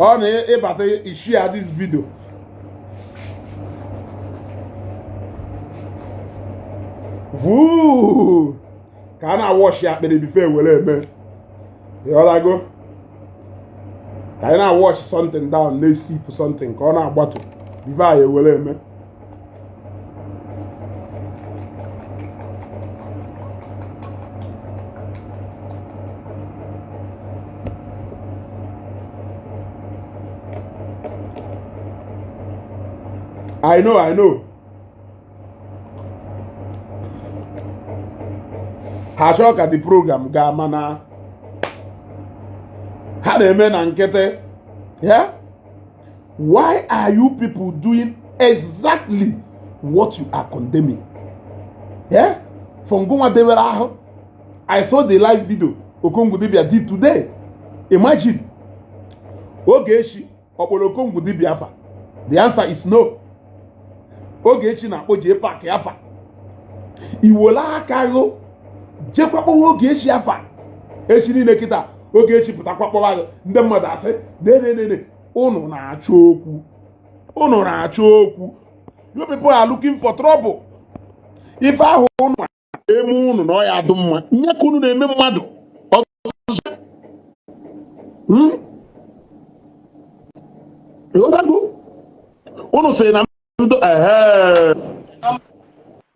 Ọ na ịbata, share this video. Vuu ka a na-awọshi akpịrị before were eme. Ịghọtago? Ka anyị na-awọshi something down, na-esipụ something ka ọ na-agbatu before anyị ewere eme. I know, I know. Ha chọọ ka the program gaa, mana ha na-eme na nkịtị. Yeah? Why are you people doing exactly what you are condemning? Yeah? From Goma dewere ahụ, I saw the live video Okongwu Dibia did today. Imagine. Ogechi ọkpọrọ Okongwu Dibia afa? The answer is no. Ogechi na-akpọ J Park afa. Iwole aka gụ jekwa kpọwa Ogechi afa. Echi niile kịta Ogechi pụtakwa kpọwa gị, ndị mmadụ asị nenenene. Unu na-achọ okwu, unu na-achọ okwu. You people are looking for trouble. Ife ahụ unu eme unu na ọ ya adụ mma nye ka unu na-eme mmadụ ọzọ. Ịghọtago? Unu sị na ndụ ehe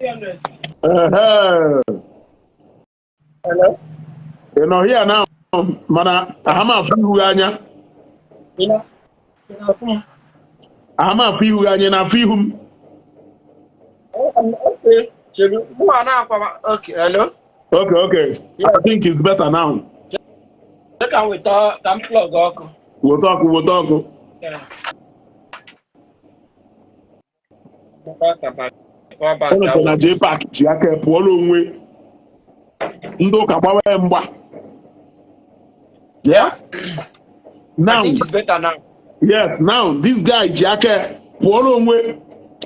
ehe. Hello? Ị nọ here now, mana aha m afụ ihu gị anya. Ị na-afụ m? Aha m afụ ihu gị anya, ị na-afụ ihu m? Okay. Cheru, mụ a na-akwa. Okay, hello? Okay. Yeah. I think it's better now. Ka m weta, ka m plug ọkụ. Weta ọkụ, weta ọkụ. Yeah. Power bank. Unu sị na J Park ji aka pụọla onwe, ndị ụka gbawa ya mgba. Yeah? I Now, think it's better now. Yes, now this guy ji aka pụọla onwe.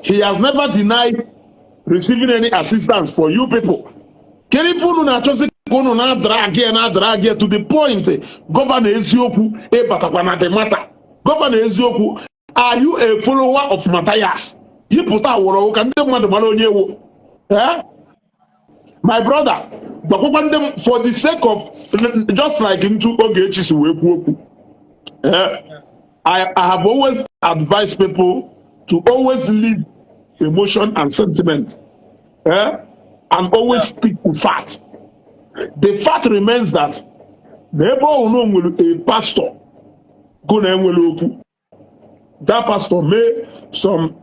He has never denied receiving any assistance for you people. Kedu ife unu na-achọzi ka unu na-adrag ya, na-adrag ya to the point Governor Eziokwu ịbatakwa na the matter? Governor Eziokwu, are you a follower of Matthias? Yipụta awụrụ ka ndị mmadụ mara onye ewu. Eh? My brother, gbakwakwa ndị for the sake of, just like ntu Ogechi si wee kwuo okwu. Eh, I have always advised people to always leave emotion and sentiment, eh, and always speak to fact. The fact remains that na ebe ọ na nwere a pastor go na enwere okwu, that pastor made some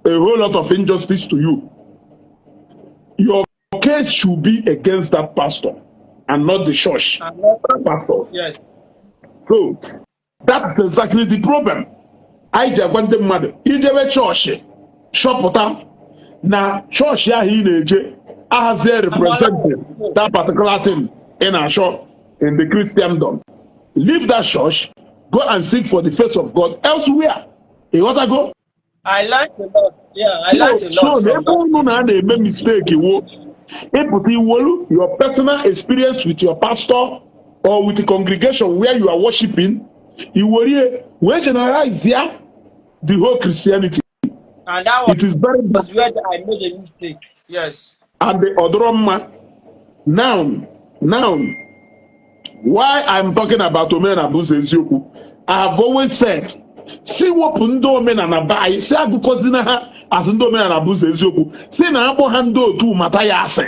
a whole lot of injustice to you. Your case should be against that pastor and not the church. I'm not, That pastor. Yes. So that's exactly the problem. Anyị ji agwa ndị mmadụ, ijebe chọọchị, chọpụta na chọọchị ahụ ị na-eje ahazie representing that particular thing ị na-achọ in the Christendom, leave that church, go and seek for the face of God elsewhere. Ịghọtago? I learned a lot. Yeah, I learned a So lot na from ebe that. unu na a na-eme mistake wo ịpụta iwolu your personal experience with your pastor or with the congregation where you are worshiping, iwerie wee generalize ya the whole Christianity. And that was It is very bad. where I made a mistake. Yes. And the ọdụrọ mma. Now, why I'm talking about omenala bụ ụzọ eziokwu, I have always said, si wepụ ndị omenala be anyị, si agụkọzina ha asị ndị omenala bụ ụzọ eziokwu, si na akpọ ha ndị otu mata ya asị,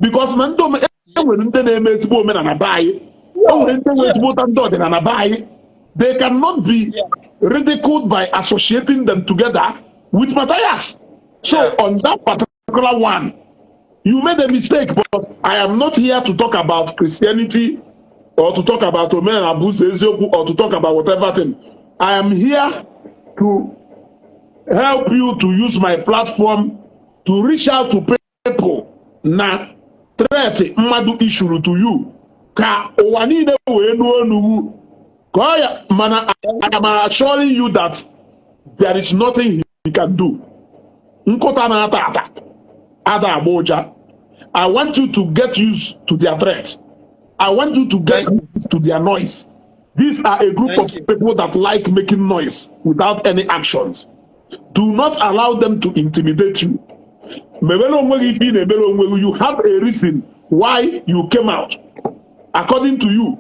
because na ndị e nwere ndị na-eme ezigbo omenala be anyị, e nwere ndị nwe ezigbo ụta ndị ọdịnala be anyị. They cannot be ridiculed by associating them together with Matthias. So on that particular one, you made a mistake, but I am not here to talk about Christianity or to talk about omenala bụ ụzọ eziokwu or to talk about whatever thing. I am here to help you, to use my platform to reach out to people na threat mmadụ issued to you, ka ụwa niile wee nụ onugbu ka ọ ya. Mana I am assuring you that there is nothing he can do. Nkụta na-ata ata ada agba ụja. I want you to get used to their threat. I want you to get used to their noise. These are a group Thank of you. People that like making noise without any actions. Do not allow them to intimidate you. Mebere onwe gị ife ị na-emere onwe gị. You have a reason why you came out. According to you,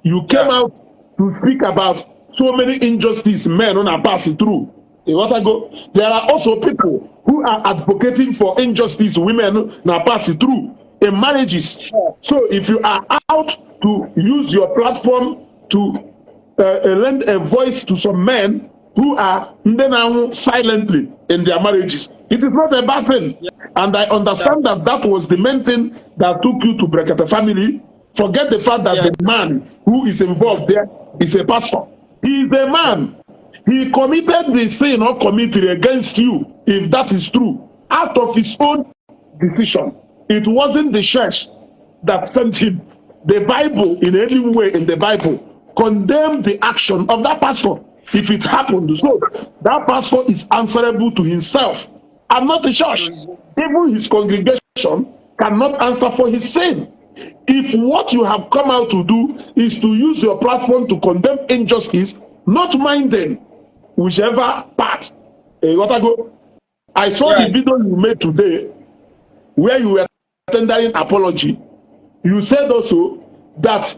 you came out to speak about so many injustice men are passing through. Ịghọtago? There are also people who are advocating for injustice women na pass through in marriages. So if you are out to use your platform to lend a voice to some men who are ndị na-anwụ silently in their marriages, it is not a bad thing. And I understand that that was the main thing that took you to Brekete Family. Forget the fact that the man who is involved there is a pastor. He is a man. He committed the sin or committed against you, if that is true, out of his own decision. It wasn't the church that sent him. The Bible, in any way in the Bible, condemned the action of that pastor. If it happened, so that pastor is answerable to himself and not the church. Even his congregation cannot answer for his sin. If what you have come out to do is to use your platform to condemn injustice, not minding whichever part. What I go? I saw the video you made today where you were tendering apology. You said also that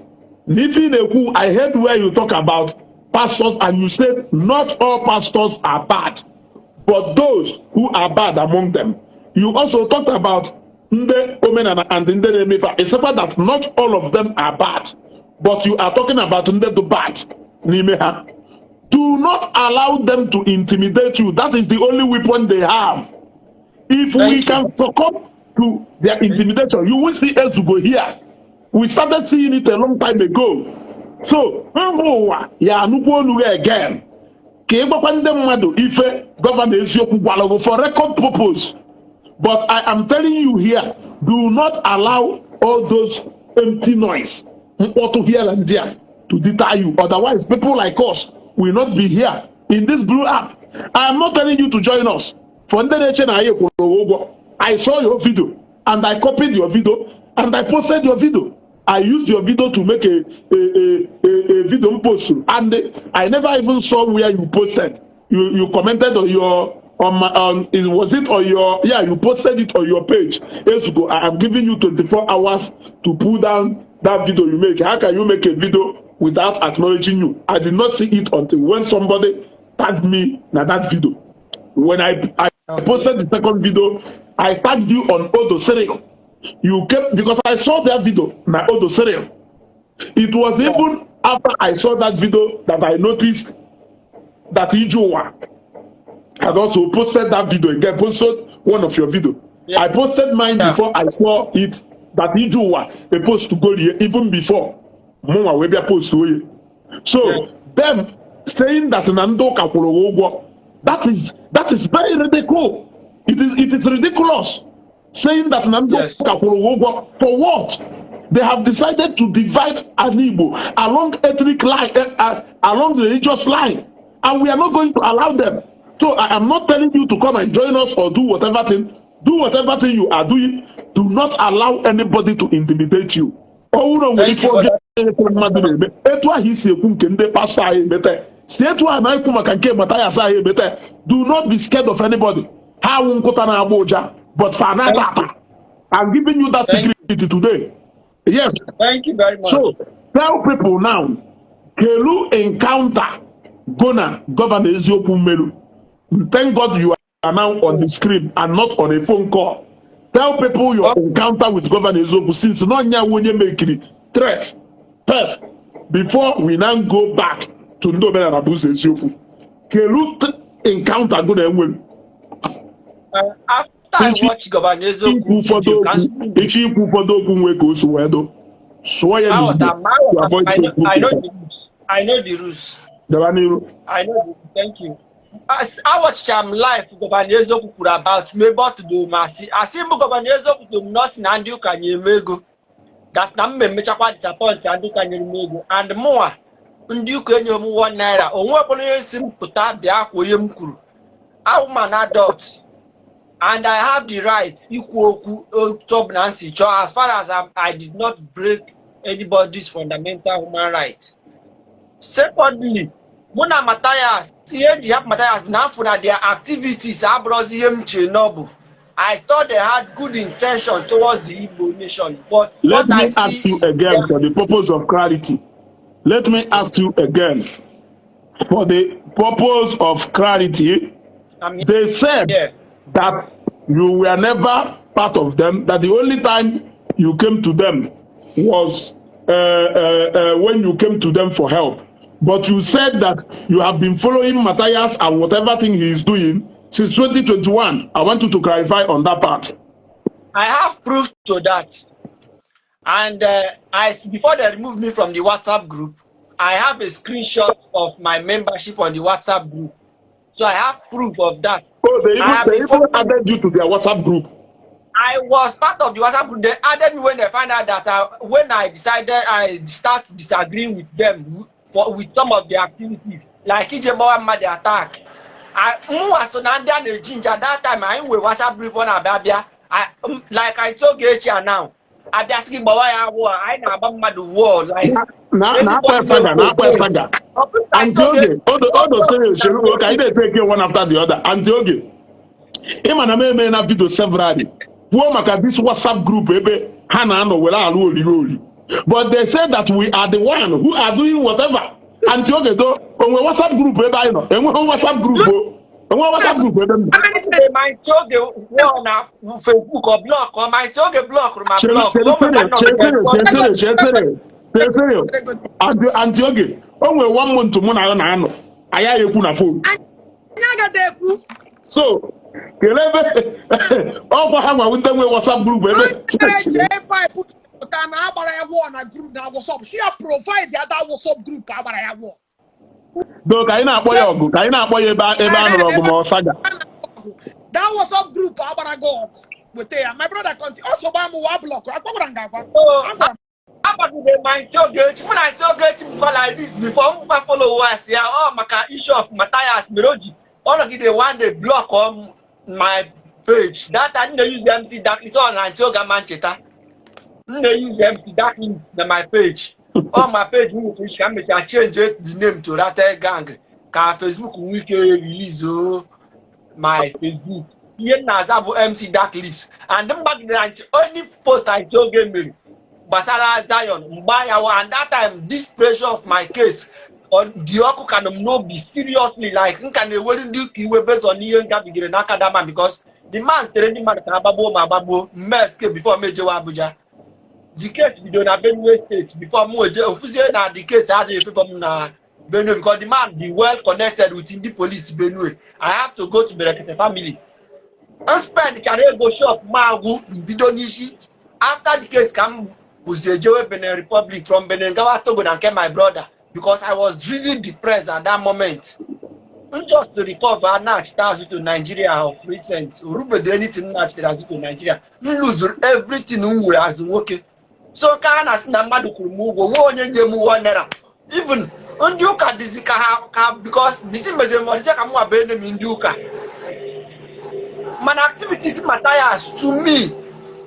Nifi, I heard where you talk about pastors and you said not all pastors are bad, but those who are bad among them. You also talked about ndị omenala and ndị na-emefa, except that not all of them are bad, but you are talking about ndị do bad n'ime ha. Do not allow them to intimidate you. That is the only weapon they have. If Thank we you. Can succumb to their intimidation, you will see Ezugo here. We started seeing it a long time ago. So, mba ụwa ya anụkwu olu gị again. Ka ị gwakwa ndị mmadụ ife Governor Eziokwu gwara gị for record purpose. But I am telling you here, do not allow all those empty noise, mkpọtụ here and there, to deter you. Otherwise, people like us will not be here in this blue app. I am not telling you to join us. For ndị na-eche na anyị kwụrụ ụgwọ, I saw your video and I copied your video and I posted your video. I used your video to make a video post and I never even saw where you posted. You commented on your on my on it was it on your, yeah, you posted it on your page. Ezugo, I am giving you 24 hours to pull down that video you make. How can you make a video without acknowledging you? I did not see it until when somebody tagged me na that video. When I posted the second video, I tagged you on Odo Cyril. You came because I saw that video na Odo Cyril. It was even after I saw that video that I noticed that Ijuwa had also posted that video again, posted one of your video. I posted mine before I saw it that Ijuwa a post to go here even before mụnwa wee bịa post oye. So them saying that na ndị ụka kwụrụ ha ụgwọ, that is very ridiculous. It is ridiculous saying that na ndị ụka kwụrụ ha ụgwọ for what? They have decided to divide an Igbo along ethnic line, along the religious line, and we are not going to allow them. So I am not telling you to come and join us or do whatever thing. Do whatever thing you are doing. Do not allow anybody to intimidate you. Ọ bụrụ na o nwere Thank ife you for ọjọọ that. Ekwe mmadụ na-eme, etu ahụ isi ekwu nke ndị pastọ anyị emeta, si etu ahụ na-ekwu maka nke Mathias anyị emeta. Do not be scared of anybody. Ha awụ nkụta na-agba ụja, but fa na-ata ata. I'm giving you that Thank security today. Yes. Thank you very much. So tell people now, kelu encounter go na Governor Eziokwu Mmelu. Thank God you are now on the screen and not on a phone call. Tell people your encounter with Governor Eziokwu, since n'ọnya onye mekiri threat first, before we now go back to ndị omenala bụ ụzọ eziokwu. Kelu encounter go na enwelu. After I Echi watch Governor ikwu Eziokwu ụfọdụ video, ka okwu, echi ikwu ụfọdụ okwu nwee ka o si wee do. Sụọ ya n'Igbo aghọta m to aghọta avoid I know Facebook I know people. the rules. I know the rules. Gaba n'iru. I know the, thank you. As awatchicha m live Governor Eziokwu kwuru about m ebe ọ tụdoro m asị asị mbụ Governor Eziokwu tụrụ m na ọ sị na ndị ụka nyere m ego, that na m emechakwa disappoint ndị ụka nyere m ego, and mụnwa ndị ụka enye m ₦1. O nwekwana onye si m pụta bịa kwuo ihe m kwuru. I'm an adult and I have the right ikwu okwu otu ọbụla m si chọọ, as far as I did not break anybody's fundamental human right. Secondly, mụ na Matthias, ihe eji hapụ Matthias na afọ na their activities abụrụzi ihe m che n'ọbụ. I thought they had good intention towards the Igbo nation, but Let what me I ask see you is again their for the purpose of clarity. Let me ask you again for the purpose of clarity. I'm They said here. That you were never part of them, that the only time you came to them was when you came to them for help. But you said that you have been following Matthias and whatever thing he is doing since 2021. I want you to clarify on that part. I have proof to that. And I before they removed me from the WhatsApp group, I have a screenshot of my membership on the WhatsApp group. So I have proof of that. Oh, they I even, have they been even following. added you to their WhatsApp group. I was part of the WhatsApp group. They added me when they find out that when I decided I start disagreeing with them with some of the activities, like ije gbawa mmadụ attack. Mụnwa so na ndị a na-eji nja that time. Anyị nwere WhatsApp group, ọ na-abịa bịa. Like I told Ogechi now, abịa sị gị gbawa ya wụọ, anyị na-agba mmadụ wụọ like Na na akpa saga, na akpa saga. Aunty Oge, odo odo sere chere ka anyị na-eteke one after the other. Aunty Oge, ị ma na m eme na video severally kwuo maka this WhatsApp group ebe ha na-anọ were alụ oriri ori. But they say that we are the one who are doing whatever. Aunty Oge, do onwe WhatsApp group ebe anyị nọ? Enweghị WhatsApp group o. Enweghị WhatsApp group ebe m nọ. How many times? Ma ntị oge wụọ na Facebook, ọ block, ọ ma ntị oge blockụrụ ma Chere block chere o nwekwa chere nọgide. chere chere chere chere chere. Aunty Oge, o nwere one month mụ na ya na-anọ. Anyị agha ekwu na phone. Anyị agaghị ekwu. So kelee ebe ọkwa ha nwa ndị nwe WhatsApp group ebe. Onye mere jee pipe pụta na agbara ya wụọ na group na WhatsApp. She provide the other WhatsApp group agbara ya wụọ. Do ka anyị na-akpọ ya ọgụ, ka anyị na-akpọ ya ebe a nụrụ ọgụ ma ọ saga. That WhatsApp group agbara gị ọgụ, weta ya. My brother, continue. Ọsọ gba m wa block. Agwara m gị agwa. So Agwara m. agbagide ma ntị Ogechi, mụ na ntị Ogechi bụkwa like this before m bụkwa followers ya. Ọ maka issue of Matthias mere o ji ọ nọgide one day block on my page. That time m na-use MT Dark List, ọ na ntị oge ama ncheta m na-use MT Dark List na my page. Ọ my page m nwere ka m mechara change the name to Ratel Gang ka Facebook nwee ike release o my Facebook. Ihe m na-aza bụ MC Dark Lips, and m gbagidere ntị only post ntị oge mere gbasara Zion mgba ya wa. And that time this pressure of my case on dị ọkụ ka nọ m n'obi seriously, like m ka na-ewere ndị ụka iwe based on ihe m gabigere n'aka that man, because the man tere ndị mmadụ ka agbagbuo ma agbagbuo mmeske before m ejewe Abuja. The case bido na Benue State before m eje ofuzie na the case adịghị efefọ m na Benue, because the man dị well connected with ndị police Benue. I have to go to Berekete family. M spend chara ego shop ma agwụ bido n'isi. After the case ka m bụzi ejewe Benin Republic, from Benin gawa Togo na nke my brother, because I was really depressed at that moment. M just to recover, nachita azụ to Nigeria. Of recent orubedo anything m nachitere azụ to Nigeria, m luzuru everything m nwere azụ nwoke. So ka a na-asị na mmadụ kwuru m ụgwọ, nwe onye nye m 1 naira. Even ndị ụka dịzi ka ha ka, because dịzi meziri m ọdịzi ka m nwa bụ enemy ndị ụka. Mana activities Matthias, to me,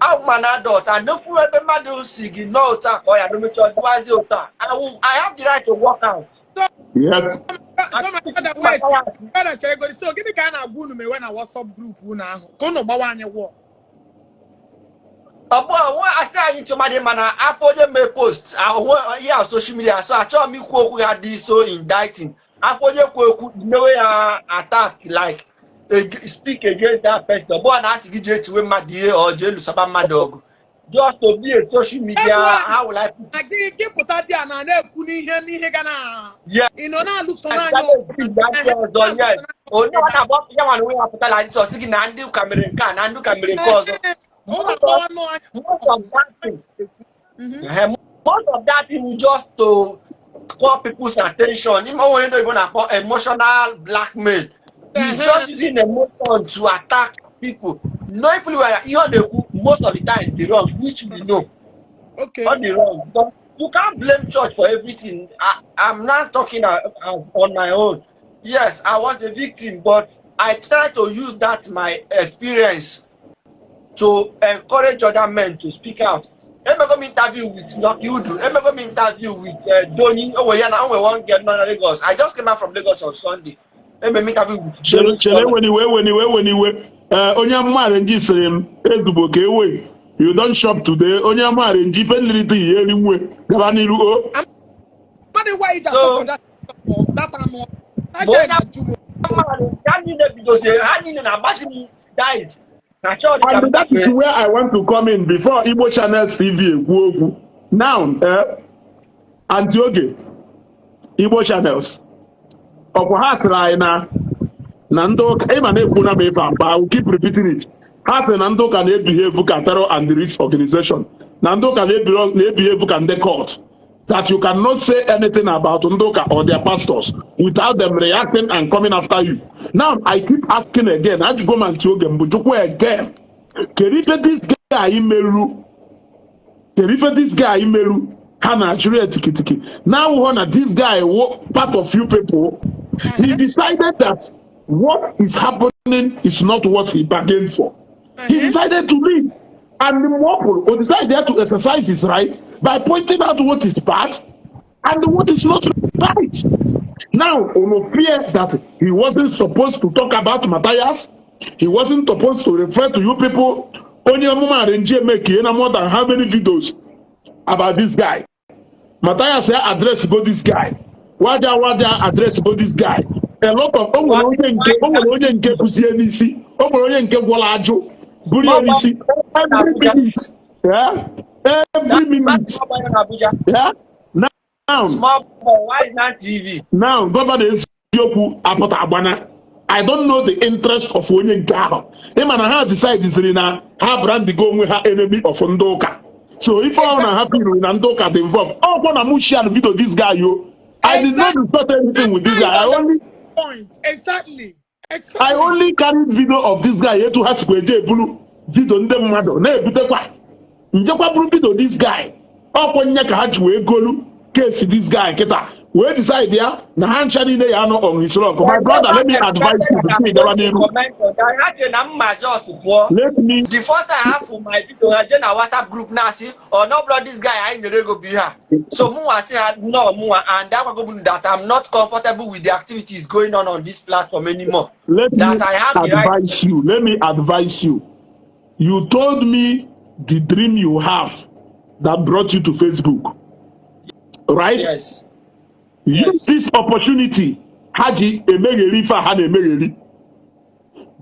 I'm an adult and no ebe mmadụ si gị nọọ otu a ka ọ ya domecha ọdịwazi otu a, I have the right to work out. Yes. So my brother, wait. Brother, chere godi. So gịnị ka a na-agwa unu mewe na WhatsApp group unu ahụ ka unu gbawa anyị wụọ? Ọ bụ onwe asị anyị tụmadị, mana afọ onye mee post onwe ihe a social media, so achọghị m ikwu okwu ya dị so indicting. Afọ onye kwu okwu, mewe ya attack, like speak against that person. Ọ bụrụ na asị gị jee tiwe mmadụ ihe ọ jee lụsaba mmadụ ọgụ, just to be a social media, how will I put Na gị gị pụta dị a na na-ekwu n'ihe ga na ị nọ na-alụso n'anya ọgụ. Ndị ọzọ, yes, onye ọ na-agba ya nwa na onwe ya pụtara Jizọs sị gị na ndị ụka mere nke a, na ndị ụka mere nke ọzọ. Ọ na-agbawa nnọọ anya. Most of that thing, most of that thing just to call people's attention. Ime onwe ndị oyibo na-akpọ emotional blackmail. He's just using emotion to attack people, knowing fully well ihe ọ na-ekwu most of the time dey wrong, which we know. Ọ dị wrong, because you can't blame church for everything. I'm not talking on my own. Yes, I was a victim, but I try to use that my experience to encourage other men to speak out. Emego m interview with Lucky Udu. Emego m interview with Doni. Owe ya na onwe one girl nọ na Lagos. I just came out from Lagos on Sunday. Eme m interview with Chere. Doni Chere. Scholar. Eweniwe, eweniwe, eweniwe. Ee, onye amụma arenji sịrị m ezugbo ka ewe you don shop today. Onye amụma arenji ife nlirite ihe erinwe gaba n'iru o. Mmadụ why iji So atọpụ that anụ that ma guy onye na-ajụ m. amụma ha niile bidozie, ha niile na-agbasi m diet na chọọ dị ka m And that is gafee. where I want to come in before Igbo Channels TV ekwu okwu now. Aunty Oge, Igbo Channels ọkwa ha sịrị anyị na ndị ụka ịma na-ekwu na m ife a, but I will keep repeating it. Ha sị na ndị ụka na-ebehave ka terror and risk organization, na ndị ụka na-ebehave ka ndị cult, that you cannot say anything about ndị ụka or their pastors without them reacting and coming after you. Now I keep asking again, ajụgo m Aunty Oge mbụ, jụkwa again, kedu ife this guy meru? Kedu ife this guy meru ha na-achụrụ ya tikitiki now? Hụ na this guy wo part of you people. He decided that what is happening is not what he bargained for. He decided to leave, and the more o decided to exercise his right by pointing out what is bad and what is not right. Now unu fear that he wasn't supposed to talk about Matthias, he wasn't supposed to refer to you people. Onye amụma arenji emeke na more than how many videos about this guy Matthias ya address go this guy, waja waja address go this guy, a lot of o nwere onye nke buzie n'isi, o nwere onye nke gwọrọ ajụ buru ya n'isi every minute, yeah? Every minute. Small boy na Abuja. Yeah? Now Small boy, why is not TV? Now Governor Eziokwu apụta agbana. I don't know the interest of onye nke ahụ. Ịma na ha decide siri na ha brandigo onwe ha enemy of ndị ụka, so ife ọrụ na ha feel na ndị ụka dị involved. Ọkwa na mụ share video this guy yo. I did not discuss anything with this guy. I only Point. Exactly. I only carried video of this guy. Etu ha sikwa eje eburu video ndị mmadụ na-ebutekwa njekwa buru video this guy, ọkwa nye ka ha ji wee golu case this guy kịta wee decide ya na ha ncha niile ya anọ on his rock. My brother, let me advise you before ị gawa n'iru. Comment on that. Ha che na mma just pụọ. Let me The first time ha fụ my video, ha je na WhatsApp group na-asị ọ na ọbụla this guy anyị nyere ego bụ ihe a. So mụnwa sị ha no, mụnwa and agwago m that I'm not comfortable with the activities going on this platform anymore. Let me That I have the right. advise you. Let me advise you. You told me the dream you have that brought you to Facebook, right? Yes. Use this opportunity ha ji emegheri ife a ha na-emegheri.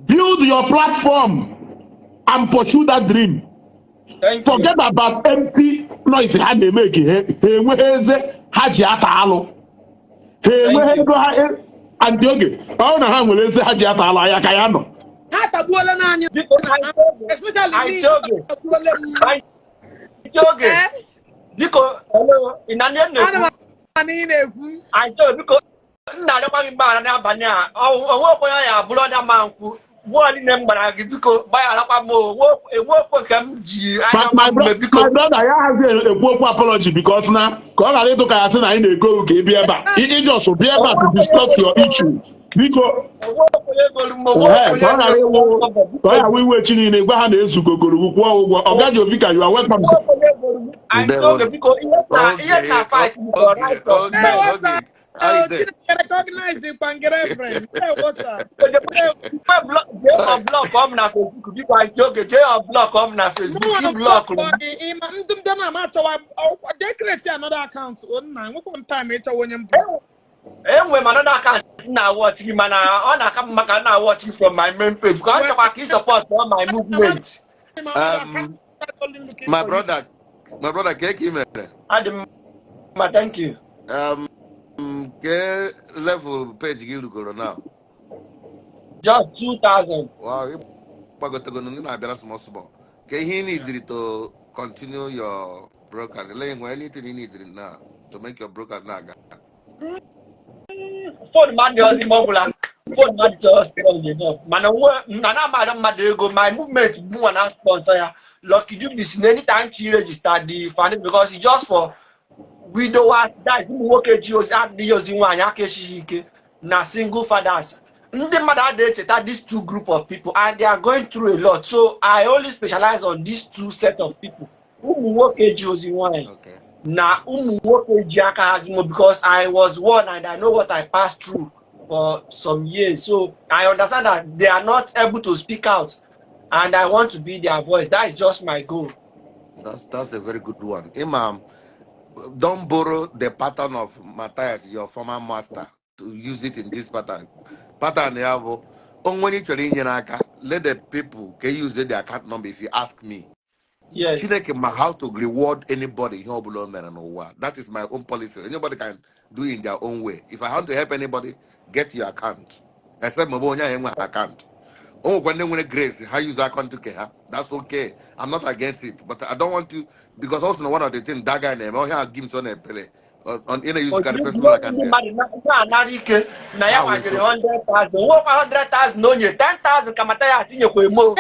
Build your platform and pursue that dream. Thank you. Forget about empty noise ha na-eme ka ha enweghị eze ha ji ata alụ, ha enweghị ego ha. Aunty Oge, ọ na ha nwere eze ha ji ata alụ anya ka ya nọ. Ha tagbuola n'anya. Biko, Especially me. Aunty Oge. Tagbuola m. Aunty Oge. Eh? Biko, hello, ị na ihe m Ana m na-ekwu? anụ ị na-ekwu. Aunty Oge, biko, m na-arịọkwa gị mgbaghara n'abalị a. Onwe okwenye ya abụrụ ọnya ma nkwụ gbụọ niile m gbara gị. Biko gbagharakwa m o. Enwe okwu nke m ji anya My ọma mme, biko. My brother, ya hazi ekwu okwu apology because na ka ọ ghara ịdụ ka ya sị na anyị na-ego ka ị bịa ebe a. Ị just bịa ebe a to discuss your issue, biko. Onwe okwenye golu m, onwe Ehe, ka ọ okwenye ghara ịwụ golu ka ọ ghara iwe chi niile gwa ha na-ezugogoro gị kwụọ ụgwọ. Ọgaji Obi ka you are welcome, sir. Aunty Oge, biko, ihe na fight for Okay, right of okay, Hey, men. what's okay. up? How you doing? Chineke recognize Kpangere friend. Hey, what's up? Jee unblock m na Facebook, biko. Aunty Oge, jee unblock m na Facebook. Mụnwa Ị block m. ịma ndị ndị na-ama achọwa jee create another account. O nna, nwekwa m time ịchọwa onye mbụ. Enwe m another account na watch gị, mana ọ na-aka m maka na watch gị from my main page because ọ chọkwa ka ị support all my movement. My brother, ke ka ị mere? Adị m mma, thank you. Ke level page gị rugoro now? Just 2000. Wow, ị gbagotego ndị na-abịara small small. Ke ihe ị neediri to continue your broadcast? Ele nwe anything ị neediri now to make your broadcast na-aga? Phone m adịghịzi m ọbụla, phone m adịghị strong enough, mana onwe na na amadụ mmadụ ego. My movement mụnwa na sponsor ya. Lucky Dube si na anytime she register the foundation because it's just for widowers, that is ụmụ nwoke ji ozi adịghị ozi nwaanyị aka esighị ike na single fathers. Ndị mmadụ adịghị echeta these two group of people and they are going through a lot, so I only specialize on these two set of people. Ụmụ nwoke ji ozi nwanyị Okay. na ụmụ nwoke ji aka ha zụmo, because I was one and I know what I passed through for some years. So I understand that they are not able to speak out and I want to be their voice. That is just my goal. That's a very good one. Imam, don't borrow the pattern of Matthias, your former master, to use it in this pattern. Pattern ya bụ onwe onye chọrọ inyere aka, let the people can use their account number if you ask me. Yes. Chineke ma how to reward anybody ihe ọbụla o mere n'ụwa. That is my own policy. Anybody can do it in their own way. If I want to help anybody, get your account. Except ma ọ bụ onye ahụ enweghị account. O nwekwa ndị nwere grace ha use account nke ha. That's okay. I'm not against it, but I don't want you, because also one of the things that guy na-eme ọhịa gims ọ na-epele on ị na-use karị personal account Ndị ya. Mmadụ na-anara ike na ya Ha wee nwajiri so 100,000, nwekwa 100,000 onye 10,000 ka Mathias nyekwa emo,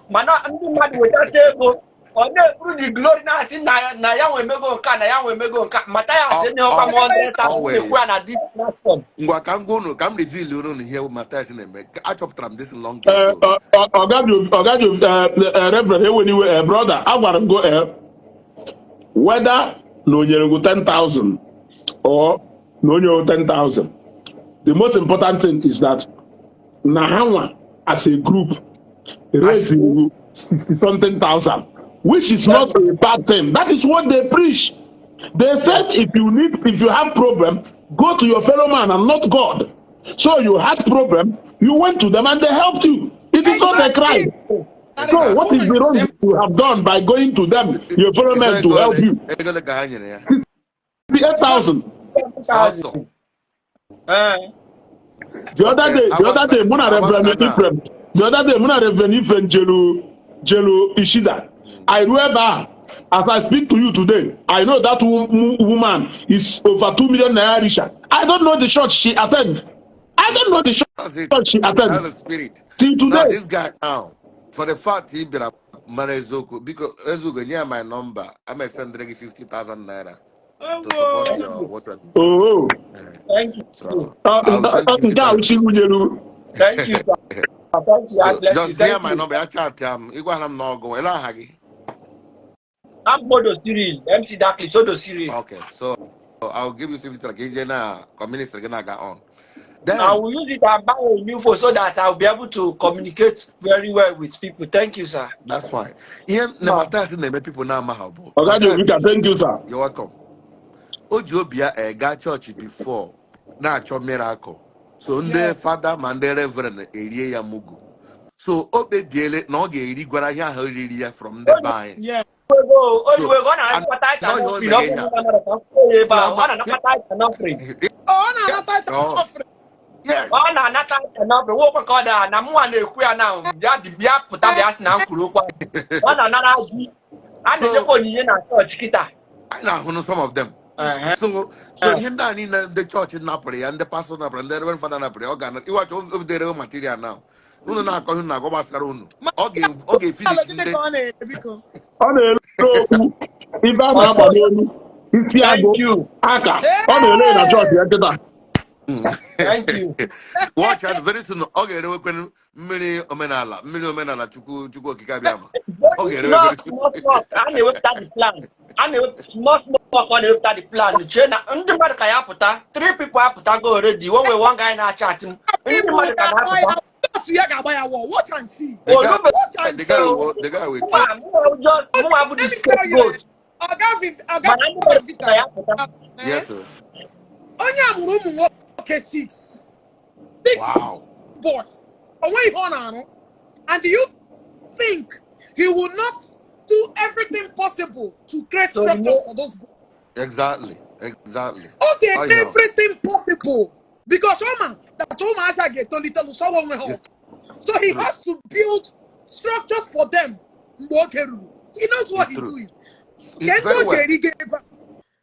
mana ndị mmadụ wetacha ego, ọ na-eburu the glory, na-asị na ya nwe emego nke a, na ya nwe emego nke a. Mathias enyeghịkwa m 100,000. Wee Na-ekwu ya na this platform. Ngwa, ka m gwa unu, ka m reveal unu ihe Matthias na-eme. Achọpụtara m this long ago. Ọgaji, Reverend, eweniwe, brother, agwara m go, whether na o nyere gị 10,000 or na o nyere 10,000, the most important thing is that na ha nwa as a group raise 60 something thousand, which is not a bad thing. That is what they preach. They said if you have problem, go to your fellow man and not God. So you had problem, you went to them and they helped you. It is not a crime. That So is the what is the point. wrong you have done by going to them, your fellow men, to Ego help ole you? Ego ole ka ha nyere ya? 8,000. Sọsọ? Ee. The other Okay. day, the other day, mụ na Reverend Agbasa na Ephraim, the other day, mụ na Reverend Ephraim jelu Ishida. I ruo ebe a, as I speak to you today, I know that woman is over ₦2 million richer. I don't know the church she attend. I don't know the That's it. church she That's attend. the spirit. Till Now today. this guy now, for the fact he bịara mara eziokwu, biko Ezugo, nye ya my number. I'm sending gị 50,000 naira to support your WhatsApp. Oh, Thank you. So I'll send nke a 50,000. uchi nwunyelu. Thank you, sir. Thank you. I So bless you. just nye Thank my you. number. Ya chat ya m. Ịgwa ha m n'ọgụ. Ele aha gị? I'm Bodo Cyril, MC Dakli, Sodo Cyril. Okay, so I'll give you 50,000 ka ije na community gị na-aga on. I Then will use it and buy a new phone so that I'll be able to communicate very well with people. Thank you, sir. That's fine. Ihe na No. Matthias na-eme people na-ama ha bụ Ọgaji Matthias Obika, thank you, sir. You're welcome. O ji obi ya gaa chọọchị before na-achọ miracle. So ndị fada ma ndị reverend erie ya mugu. So o kpebiele na ọ ga-eri gwara ihe ahụ riri ya from ndị be anyị. Ego, So ego, ọ and na-anakọta tithe and n'ọhịa o offering. Ọ mere bụrụ ihe na a. mmadụ ka m kwuo ya ebe ahụ, ọ Ama na-anakọta tithe and offering. Ọ na-anata tithe Oh, offering. yes. Ọ na-anata tithe and offering. Nwekwe ka ọ da na mụnwa na-ekwu ya na bịa dị bịa pụta bịa sị na m kwuru okwu ahụ. Ọ na-anara ji. A So na-enyekwa onyinye na chọọchị kịta. anyị na-ahụ some of them. Ehe. So ihe ndị a niile ndị chọọchị napụrụ ya, ndị pastọ napụrụ ya, ndị reverend fada napụrụ ya, ọ ga-ana iwacha o bidoro material now. Unu na-akọ ihe unu na-akọ gbasara unu. Ma Ọ ga-efinish alụ gịnị ndị ka ọ na-ere, biko? Ọ na-ere okpu, ife a na-agba n'elu, isi agụ, Thank you. aka, ọ na-ere na chọọchị ya kịta. Thank you. Watch out, very soon ọ ga-erewekwanụ mmiri omenala, mmiri omenala Chukwu Chukwu Okike abịa ma. Ọ Very ga-erewe small, very soon. Small, small. A na-ewepụta the plan. A na-ewepụta small, small ka ọ na-ewepụta the plan. Chee na ndị mmadụ ka ya pụta. Three people apụtago already. One way, one guy na-acha atị m. Ndị People mmadụ ka ga-agba ya na-apụta. otu ya ga-agba ya wọ. Watch and see. The guy, Olube Watch and the guy see. will, the guy will mụnwa mụnwa just mụnwa bụ the Let me tell you, scapegoat. Oga Oga Mana ndị mmadụ Vita, ka ya pụta. eh, Yes, sir. onye a mụrụ ụmụ nwoke six. Six boys. O nweghị ihe ọ na-arụ. And do you think he will not do everything possible to create So structures no for those boys? Exactly. Ọ ga-eme Oh, yeah. everything possible because ọma that ụmụaka ga-etolite lụsọwa onwe ha It's ọgụ. So he true. has to build structures for them mgbe oge ruru. He knows what It's he's true. doing. It's Ke ndị very o well. ga-eri ga ego a?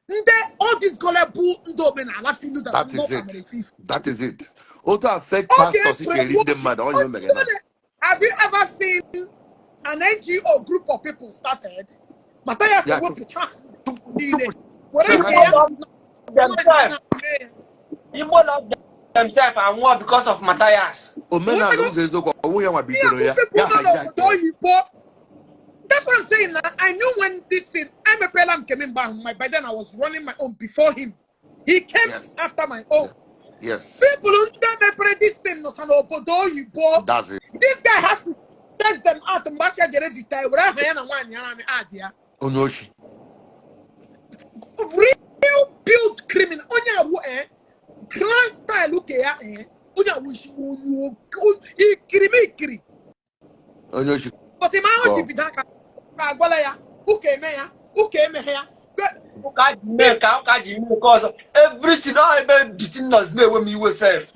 Ndị all these gullible ndị omenala feel that That is mmụọ it. mere eti. That is it. Otu a fake Ọ pastors si eri ndị ga-brainwash. mmadụ onye o mere na. Have you ever seen an NGO group of people started? Matthias Ya ewepụcha ha chụpụ niile were ha nke Igbo ya love themselves. na Igbo love themselves and war because of Matthias. Omenala Nwetago ụzọ eziokwu ọwụ ya nwa ihe bidoro bụ ya people ya nọ hijack n'obodo ya. oyibo. That's That's what I'm saying now. I knew when this thing, I'm a Pelam came in back. My By then I was running my own before him. He came after my own. People who mepere this thing not an obodo oyibo. That's it. This guy has to test them out. Mgbe asha jere register, were aha ya na nwaanyị ya na add ya. Onye oshi. Real build criminal. Onye awụ grand style uke ya onye awụ isi onye ikiri m ikiri. Onye oshi. But ịma ahụ ji bido aka ka agwala ya ụka eme ya ụka emeghe ya. Ụka ji mee nke a, ụka ji mee nke ọzọ, everything ọ ebe bitin nọs na-ewe m iwe sef.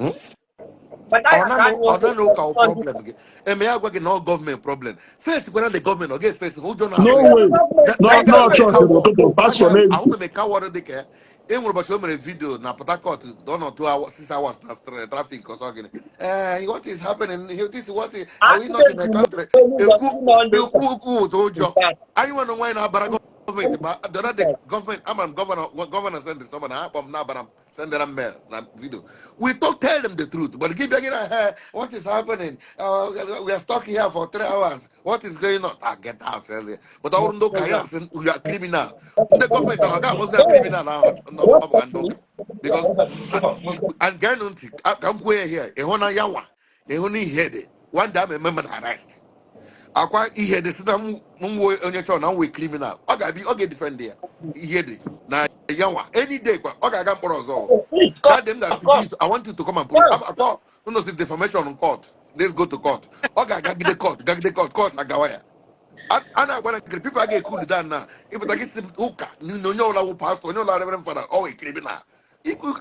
But Ọ I na ọ na ụka wụ problem gị eme ya gwa gị na ọ gọọmenti problem first gwara the gọọmenti ọ ga-efesi ụjọ No na-atụ ya. way. That No, that guy no was a chọọchị coward. n'ụtụtụ That pastọ guy na-ezu. ahụbeghị m coward dị ka ya. E nwere ụbọchị o mere video na Port Harcourt, ọ nọ 2 hours, 6 hours na traffic ọsọ gịnị, what is happening here? This is what is, are we not in a Accident country? n'ụzọ Ekwu nọ ndị ụka. Ekwu okwu ụtọ ụjọ. In fact, Anyị nwere onwe anyị na-abara gọọmenti ma the other day gọọmenti ama m gọvanọ send someone akpọ m na-abara m sendara m mail na video. We talk, tell them the truth, but gị bịa gị na, "Hey, what is happening? We are stuck here for 3 hours. What is going on?" Ah, get out earlier. But ọ bụrụ ndị ụka ya asị we are criminal, ndị gọọmenti ahụ ga-akpọzi ya criminal ahụ ọ bụga ndị ụka because and geenụ ntị ka m kwuo ya here. Ịhụ na ya nwa ịhụ na ihe dị one day ama eme mmadụ arrest akwa ihe dị sị na m nwe onye chọrọ na m wee criminal, ọ ga-abịa ọ ga-edefend ya. Ihe dị na ya nwa any day kwa ọ ga-aga mkpọrọ ọzọ. That them that please, I want you to come and prove. Akwa unu si defamation in court, let's go to court. Ọ ga-agagide court, gagide court, court agawa ya. A na-agwa na nkiri people a ga-ekulu down na ịpụta gị sị ụka na onye ọbụla wụ pastor, onye ọbụla reverend father, ọ wee criminal. Ikwu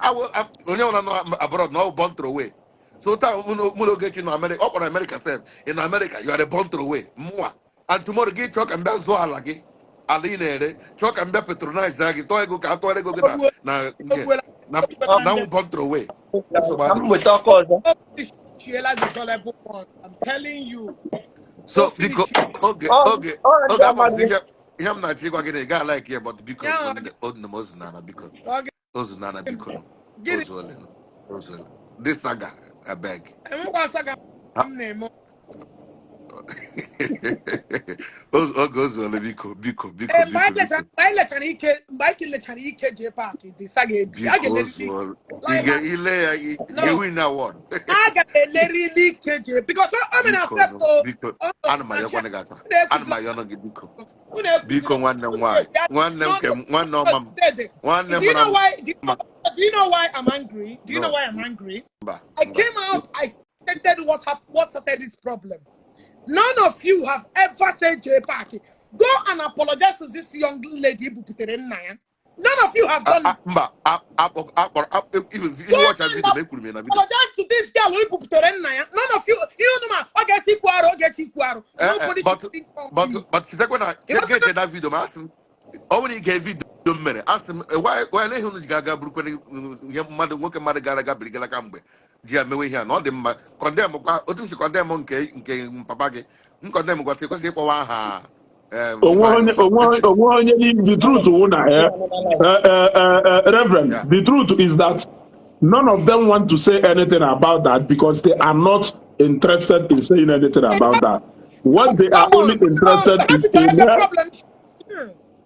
onye ọbụla nọ abroad na ọ born throwaway. So taa mụ na Ogechi nọ America, ọ kpọrọ America sef. In America you are a born throwaway mụnwa, and tomorrow gị chọọ ka m bịa zụọ ala gị, ala ị na-ere, chọọ ka m bịa patronize gị, tọọ ego ka a tụọrọ ego gị na na nke Ogbuela na na ndị born throwaway nsogbu Ka m adịrọ. nweta ọkụ ọzọ. O finishiela the gullible ones. I'm telling you. So O biko finish. oge Ọ oge ọ ndị oge ama m amaghị. Ihe m na-achọ ịgwa gị na ị gaghị like ya, but biko Ya nne m ozunana biko. ọ Ozunana biko. Gịnị? Ozuole ozuole this saga, abeg. Enwekwa saga m na-eme. Oge ozuole, biko biko biko. Ee, mgbe Biko anyị biko. lechara mgbe anyị lechara ike mgbe anyị lechara ike jee paakị dị saga ebi a Biko ga-elerili ike. ozuole ị Like ga-ile ya ị no ga-win award. A ga-elerili ike jee because o mere Biko accept nụ, o biko ọ ana m na-achị ayọkwana gị aka unu ana m ekwuzila ayọnụ gị biko. Unu ekwuzila Biko nwanne m unu nwaanyị eji nwanne m no nke m nwanne ọma m nwanne Do m you na know why do you mma know, do you know why I'm angry? Do you know No. why I'm angry? Mba. I Mba. came out, I stated what started this problem. None of you have ever said, "J Park, go and apologize to this young lady buputere nna ya." None of you have done it. Mba, akpọrọ even Go watch and video ma ekwuru m ya na video. apologize to this girl who buputere nna ya. None of you, you know, ma, ọ ga-echi ikwu arụ, ọ ga-echi ikwu arụ. Nobody But should call but you. but chetakwa na get that video ma asị m ọ bụrụ ige video m mere asị m why eleghị unu ji ga-aga burukwana ihe mmadụ nwoke mmadụ gara aga birigala kamgbe ji ya mewe ihe a na ọ dị mma condemn kwa otu m si condemn nke papa gị m condemn gwasị kwesịrị ịkpọwa aha Onwe Ifeanyị onye Ụba. onwe onye the truth wụ na Reverend, the truth is that none of them want to say anything about that because they are not interested in saying anything about that. What they are Come only on. interested Oh, is that in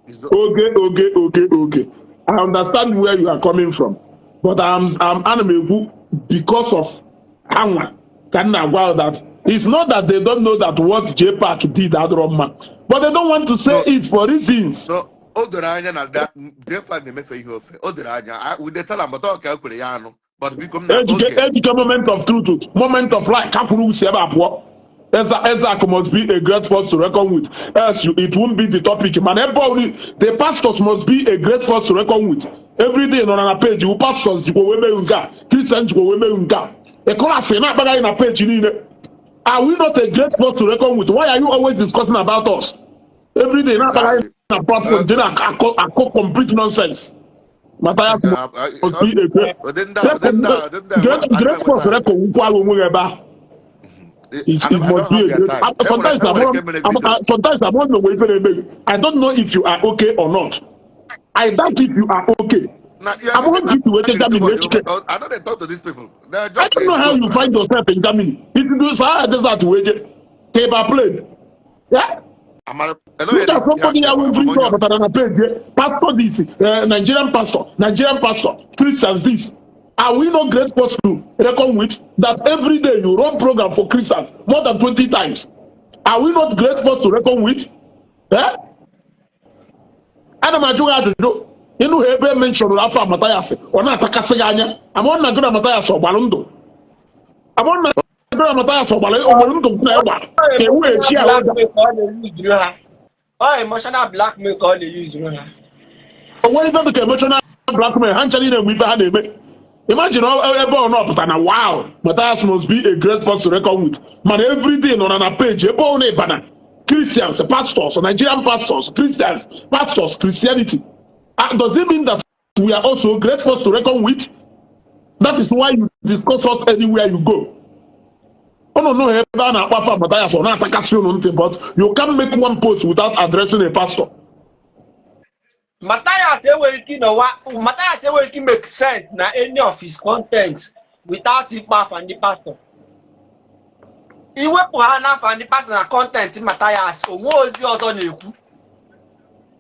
is the problem. Okay. I understand where you are coming from, but I'm ana m ekwu because of anwa ka m na-agwa that it's not that they don't know that what J Park did adịrọ mma, but they don't want to say No. it for reasons. No, o doro anya na Jefa na-emefe ihe ofe o doro anya. We dey tell am, but ọ ka e kwere ya anụ, but biko m na Ejike oge Ejike, moment of truth, moment of light, kakwuru si ebe a pụọ. Ezak must be a great force to reckon with, else it won't be the topic. Mana ebe ọ the pastors must be a great force to reckon with. Every day nọ na page wu pastors jikwa wee meghị nke a, Christian jikwa wee meghị nke a, ịkụlasị na-akpagharị na page niile. Are we not a great force to reckon with? Why are you always discussing about us every day na-akpagharị na platform dị na akọ akọ complete nonsense? Matthias must be a great ụdị ndị a ụdị ndị a ụdị ndị a great anaghị great enwe force time. reckon wukwu agha onwe gị ebe ahụ. It, I it don't, I must don't be have a their great. time. Enwere Sometimes enwere I'm, nke mere I'm, video. Sometimes I'm not know ife na-eme gị. I don't know if you are okay or not. I doubt if you are okay. Na you I'm are not going to wait talking too Germany. much. Ejike. I know they talk to these people. They are I just don't a know how joke. you find yourself in Germany. If you do Sahara Desert wee je ka ị ba plane. Yeah? Amara Look at somebody ya ya amam every day onye ọ pụtara na page, pastor this, Nigerian pastor, Nigerian pastor, Christians this. Are we not great force to reckon with that every day you run program for Christians more than 20 times? Are we not great force to reckon with? Eh? Ana m ajụ gị ajụjụ. Ịnụ ha ebe mentionụrụ afọ Mathias, ọ na-atakasị gị anya. Ama na gị na Mathias ọgbara ndụ, ama na gị na Mathias ọgbara ndụ na ịgba ka ewu echi ahụ. Blackmail ka ọ na-eyuzuru ha. Ọ emotional blackmail ka ọ na-eyuzuru ha. O nwere ife dịka emotional blackmail? Ha ncha niile enwe ife ha na-eme. Imagine ebe ọ nọpụta na, wow, Matthias must be a great force to reckon with, mana everyday nọ na page ebe ọ na-ịbana Christians, pastors, Nigerian pastors, Christians, pastors, Christianity. Does it mean that we are also great force to reckon with? That is why you discuss us anywhere you go. Unu nụ ebe a na-akpọ afa Matthias, ọ na-atakasị unu ntị, but you can't make one post without addressing a pastor. Matthias enweghị ike ịnọwa, Matthias enweghị ike make sense na any of his content without ịkpọ afa ndị pastor. Iwepụ ha n'afa ndị pastor na content Matthias, onwe ozi ọzọ na-ekwu.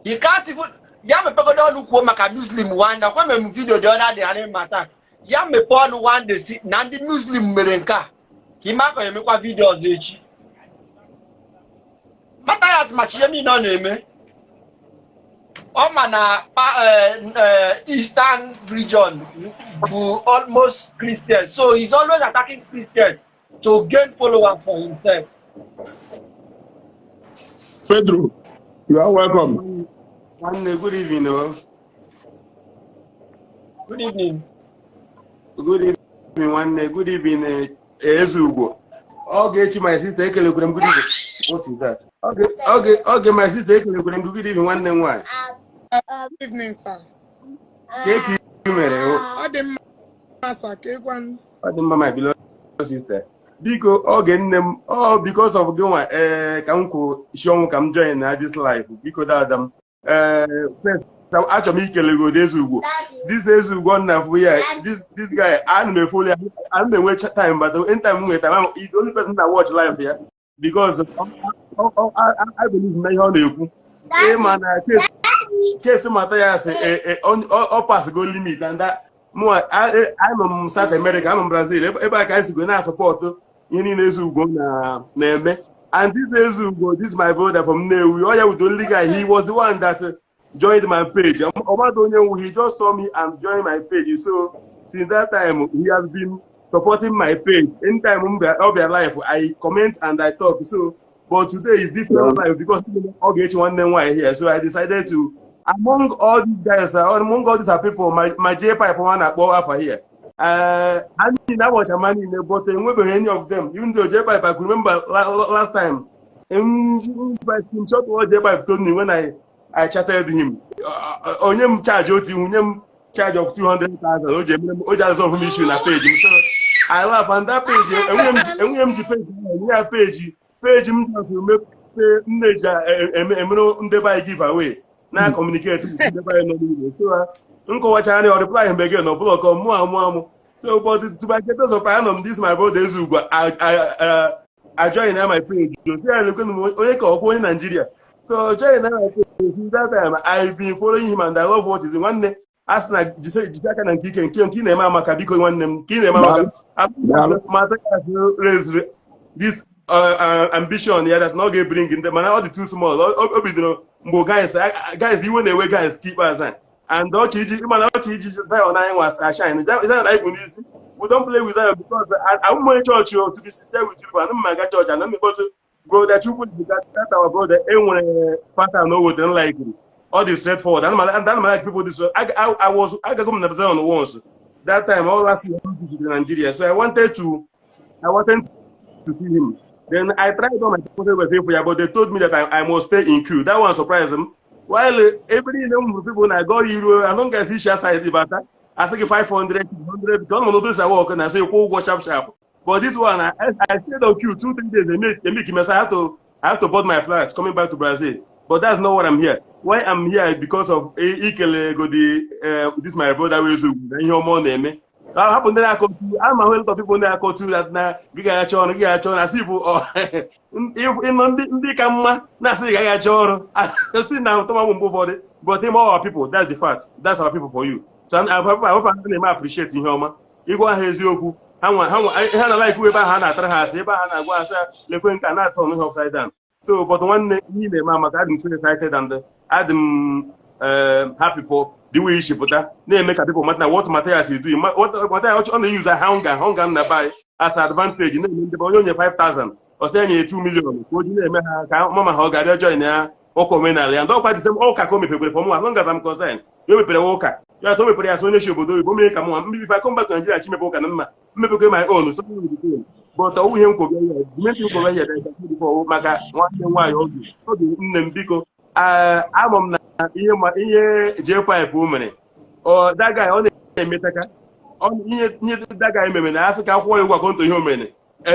He can't even, ya mepegodo ọnụ kwuo maka Muslim one day. Ọkwa mere m video the other day, ha na attack ya. Mepee ọnụ one day si na ndị Muslim mere nke a, ka ime akọ emekwa video ọzọ echi. Matthias machi ihe niile ọ na-eme. Ọ ma na Eastern region bụ almost Christian, so he's always attacking Christians to gain followers for himself. Pedro, you are welcome. Nwanne, good evening. Oh. Good evening. Good evening, nwanne. Good evening, Ezugbo. Ogechi, my sister, ekelekwere m, good evening. What is that? Oge, my sister, ekelekwere m, good evening, nwanne m nwaanyị. Evening, sir. Ka eke i mere o? Ọ dị mma, sir. Ka ịgwa m. Ọ dị mma, my beloved sister. Biko, oge nne m, ọ because of gị nwa ee ka m kwụ isi ọnwụ ka m join na this life. Biko dada m. Ee, first, achọrọ m ikele gị Ezugbo. This Ezugbo nna fụ ya, this guy, ana m efollow ya, ana m enwe time, but anytime m nwere time, I'm the only person that watch live ya because I believe na ihe ọ na-ekwu. Ịma na case Matthias ọ pass go limit and that mụ anọ m South America, anọ m Brazil, ebe a ka anyị sigo na-asupport ihe niile Ezugbo na-eme. And this Ezugbo, this my brother from Nnewi, ọ ya with the only guy, he was the one that joined my page. Ọmadụ onye nwu, he just saw me and joined my page. So since that time he has been supporting my page. Anytime m bịa ọ bịa live, I comment and I talk. So, but today is different life because ọ ga-echi nwanne m nwaanyị here, so I decided to, among all these guys, among all these are people, my J pipe nwa na-akpọ afa here, ha niile agbọcha ma niile, but enwebeghị any of them, even though J pipe, I could remember last time screenshot what J pipe told me when I chatted him. Onye m charge otu ihu nye m charge of 200,000 o ji emere m o ji resolve m issue na page m. So I laugh, and that page enweghị m ji page ahụ nye ya page m just mepee m na-eji emere ndebe anyị give away na communicate with ndebe anyị nọ n'ụlọ. So m kọwachara ya, ọ reply m again, ọ block mụ amụ amụ. So, but to my greatest surprise, anọ m, this my brother Ezugbo I join na my page. So si ya lekwe m onye ka ọkwa onye Nigeria, so join na my page. Since that time I've been following him and I love what is nwanne a sị na jise aka na nke ike nke ị na-eme amaka. Biko nwanne m, nke ị na-eme amaka. Matthias raised this ambition ya that na ọ ga-ebring ndị, mana ọ dị too small. O bidoro mgbe guys iwe na-ewe guys ka ikpeazụ a. And ọchị iji ịmana ọchị iji Zion anyị nwa shine Zion anyị bụ n'isi. We don't play with Zion because I'm onye chọọchị o. To be sincere with you, ana m aga chọọchị, ana m ekpotu brother Chukwu that our brother enwere pattern o wetere like all the straightforward. And I'm like people this I was agago m na Zion once that time, all last year m visited Nigeria, so I wanted to see him. Then I tried all my possible ways for ya, but they told me that I must stay in queue. That one surprised them. While every number of people na go iru I don't get fish side bata I say 500 100 because no notice I work and I say go go sharp sharp. But this one I stayed on queue 2-3 days. They make mess. I have to board my flight coming back to Brazil. But that's not what I'm here. Why I'm here is because of ikele go the this my brother Ezugbo na ihe ọma ọ na-eme. Hapụ ndị na-akọ otu ama hụ, lot of people na-akọ otu that na gị ga-achọ ọrụ, gị ga-achọ ọrụ, asị bụ ịnọ ndị ka mma na-asị gị gaghị achọ ọrụ, asị na ụtọ mgbe ụfọdụ. But him, all our people, that's the fact, that's our people for you. So I hope ha na-eme appreciate ihe ọma. Ịgwa ha eziokwu, ha nwa ha nwa ha na like ebe ahụ ha na-atara ha asị, ebe ahụ ha na-agwa asị lekwe nke a na-atọ ọnụ ha upside down. So, but nwanne, ihe ị na-eme maka adị m so excited and adị m happy for the way isi pụta na-eme ka people mata na what Matthias is doing, what Matthias ọ na-use hunger hunger na buy as advantage na-eme ndị onye onye 5000, ọ sị ya nye 2 million ka o ji na-eme ha ka mama ha ọ ga-abịa join ya ụka omenala ya. Ndị ọkwa the same ụka ka o mepekwere for mụ. As long as I'm concerned, ya o mepere ụka ya atọ, o mepere ya sị onye si obodo oyibo mere ka mụ nwa mbibi. If I come back to Nigeria, chimepe ụka na mma mmepekwe my own. So but ọwụ ihe nkwobe ya, the main thing nkwobe ya before maka nwanne nwaanyị oge oge nne m, biko, ama m na ihe ma ihe J-Pipe o mere, ọ that guy ọ na-emetaka ihe that guy mere na asị ka akwụọ ya ụgwọ akọntụ ihe o mere.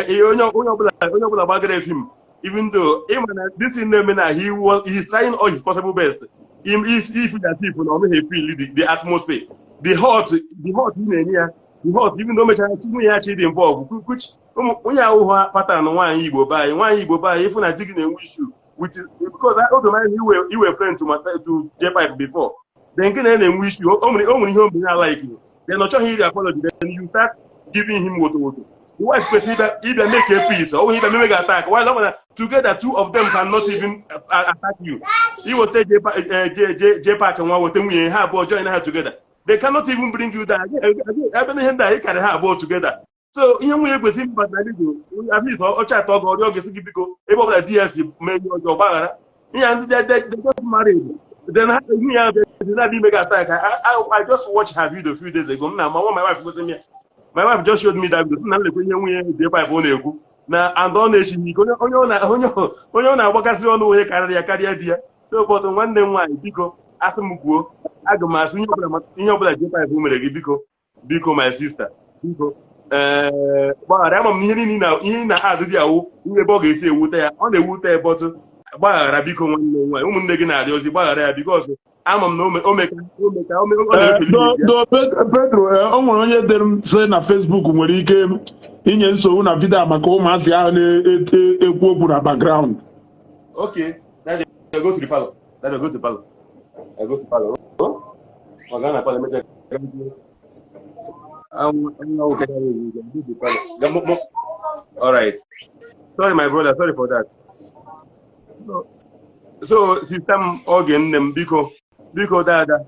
Ihe onye ọbụla gbagara film, even though ịma na this thing na-eme na he is trying all his possible best. If as if na ọ naghị feel the atmosphere, the hot ị na-enye ya, the hot, even though o mechara chi nwunye ya chi dị involved, which onye ahụhụ pattern nwaanyị Igbo be anyị, nwaanyị Igbo be anyị, ịfụ na di gị na-enwe issue with, because oge mara iwe iwe friend to J-Pipe before then, gị na ya na-enwe issue, o nwere ihe o mere na like, then ọ chọghị iri apology, then you start giving him woto woto. The wife kwesịrị ịbịa make a peace. Ọ bụghị ịbịa mewe gị attack. While ọ bụ na together, two of them cannot even attack you. Iwote J Park nwa wote nwunye ha abụọ join ha together, they cannot even bring you down. Ebe na ihe ndị a ị karị ha abụọ together. So ihe nwunye kwesịrị ịbata na biko, at least ọ chat ọgọ ọrịọ ga-esi gị biko, ebe ọbụla di ya si mee ihe ọjọọ, gbaghara ihe a. Ndị they got married, then ha nwunye ya bịa na-abịa ime gị attack. I just watched her video a few days ago. M na ma my wife gosi m ya. My wife just showed me that video na nlekwa ihe nwunye J-Pipe ọ na-ekwu na and ọ na-echighị ike onye ọ na-agbakasị ọnụ, onye karịrị ya karịa di ya. So, but nwanne m nwaanyị, biko, asị m kwuo, aga m asị ihe ọbụla J-Pipe mere gị, biko, biko, my sister, biko, ee, gbaghara. Ama m na ihe niile na ihe na adịdị awụ ihe ebe ọ ga-esi ewute ya, ọ na-ewute ya, but gbaghara, biko, nwanne m nwaanyị. Ụmụnne gị na-arịọ ozi, gbaghara ya, because ama m na omeka omeka ọ na-efeli Do ya. do Pedro, o nwere onye dere m sị na Facebook nwere ike inye nsogbu na video a maka ụmụazị ahụ na-ete ekwu okwu na background. Okay, Daddy, go to the parlor. Daddy, go to the parlor. I go to the parlor. Oh, ọ gaa na parlor emechaa. Anwụ anwụ ka ya wee go to the parlor. All right. Sorry, my brother, sorry for that. So sister m, oge nne m, biko, biko, dada,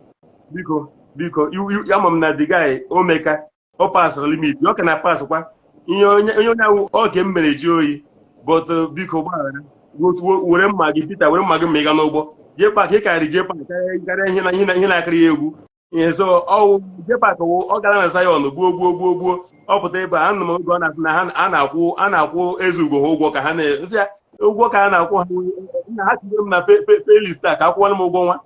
biko, biko, ama m na the guy omeka ọ pasịrị limit, ọ ka na pass kwa ihe onye ahụ oge m mere ji oyi. But biko, gbaghara. Were mma gị, Peter, were mma gị ma ị ga n'ụgbọ J-Park, ị karịrị J-Park karịa ihe na ihe na-akịrị ya egwu ihe. So ọwụ J-Park wụ ọ gara na Zion gbuo gbuo gbuo gbuo, ọ pụta ebe a. Anụ m oge ọ na-asị na ha a na-akwụ eze ugo ha ụgwọ ka ha na-esi ya ụgwọ ka a na-akwụ ha na ha tinyere m na playlist a ka akwụọla m ụgwọ nwa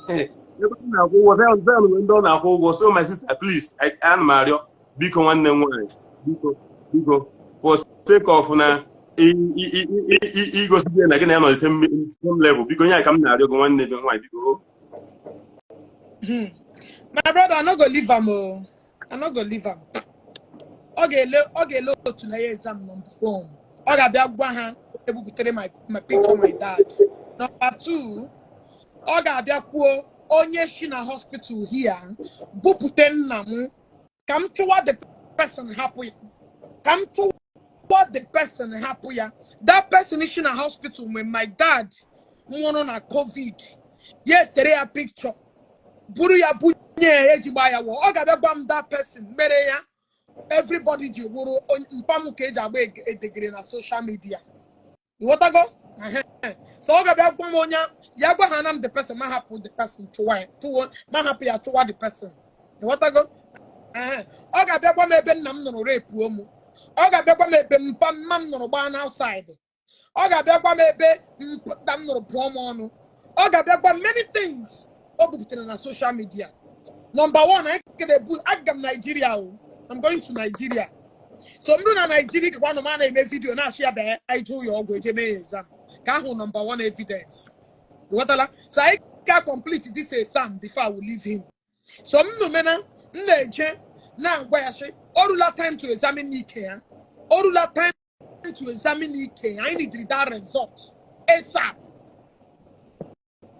ebe m na-akwụ ụgwọ Zion. Zion nwere ndị ọ na-akwụ ụgwọ. So my sister, please, ana m arịọ, biko, nwanne m nwaanyị, biko, biko, for sake of na igosi gị na gị na ya nọ the same level, biko, nye ka m na-arịọ gị, nwanne gị nwaanyị, biko. My brother, I no go leave am o. I no go leave am. Ọ ga-ele otu na ya exam number one. Ọ ga-abịa gwa ha ebuputere my picture, my dad. Number two, ọ ga-abịa kwuo onye si na hospital here bupute nna m ka m chụwa the person hapụ ya. Ka m chụwa the person hapụ ya. That person si na hospital when my dad nwụrụ na COVID. Ya esere ya picture, buru ya bunye ya eji gbaa ya wụọ. Ọ ga-abịa gwa m that person mere ya everybody ji wụrụ mpa m ka eji agba edegere na social media. Ịghọtago? Ehe. So ọ ga-abịa gwa m onye ya gwa ha na m the person ma hapụ the person chụwa ya, chụwa ma hapụ ya chụwa the person. Ịghọtago? Ehe. Ọ ga-abịa gwa m ebe nna m nụrụ repuo m. Ọ ga-abịa gwa m ebe mpa mma m nụrụ gbaa na outside. Ọ ga-abịa gwa m ebe mpa m nụrụ pụọ m ọnụ. Ọ ga-abịa gwa m many things o buputere na social media. Number one, anyị kere bu aga m Nigeria o. I'm going to Nigeria. So m rụ na Nigeria kekwa nọ m a na-eme video na-achị ya bịa anyị jee ụlọ ọgwụ eje mee exam ka ahụ number one evidence. Ịghọtala? So anyị ga complete this exam before I will leave him. So m nụmena m na-eje Na-agwa ya sị o rula time to examine ike ya, o rula time to examine ike ya. Anyị needed that result ASAP.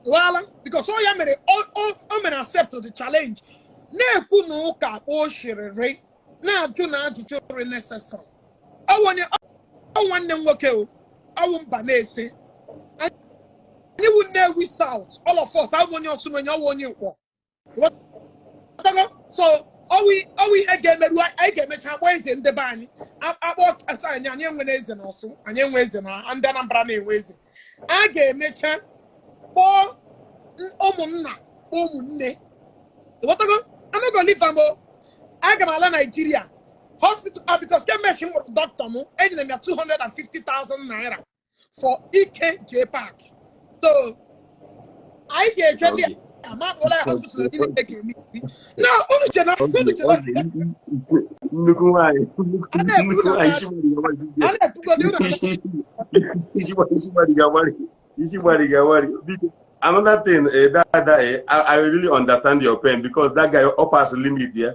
Wala, because ọ ya mere o mere accept the challenge na-ekwu na ụka o shiriri na-ajụ na ajụjụ rị necessary. Ọ onye ọ nwanne m nwoke o ọwụ mba na-ese anyị wụ Nnewi South, all of us awụ onye Osumenyi, ọwụ onye Nkwọ. Ghọtago? So ọwụ ihe ga-emeru anyị ga-emecha akpọ eze ndị be anyị akpọ asa anyị. Anyị enwere eze na Ọsụ, anyị enwe eze na ndị Anambra na-enwe eze. A ga-emecha kpọọ ụmụnna, ụmụnne. Ghọtago? Anago leave am o. Aga m ala Naijiria hospital, ah, because kemgbe m nwụrụ dọkịta m enyere m ya 250,000 naira for ike J Park, so anyị ga-eje dị amadụla ya hospital niile ga-eme isi na unu che na unu che na Nnukwu nwaanyị. A na-ekwu Nnukwu na nwaanyị. A na-ekwugodi unu Isi gbariga agbari, isi gbariga agbari. Biko, another thing, that I really understand your pain because that guy up pass limit ya.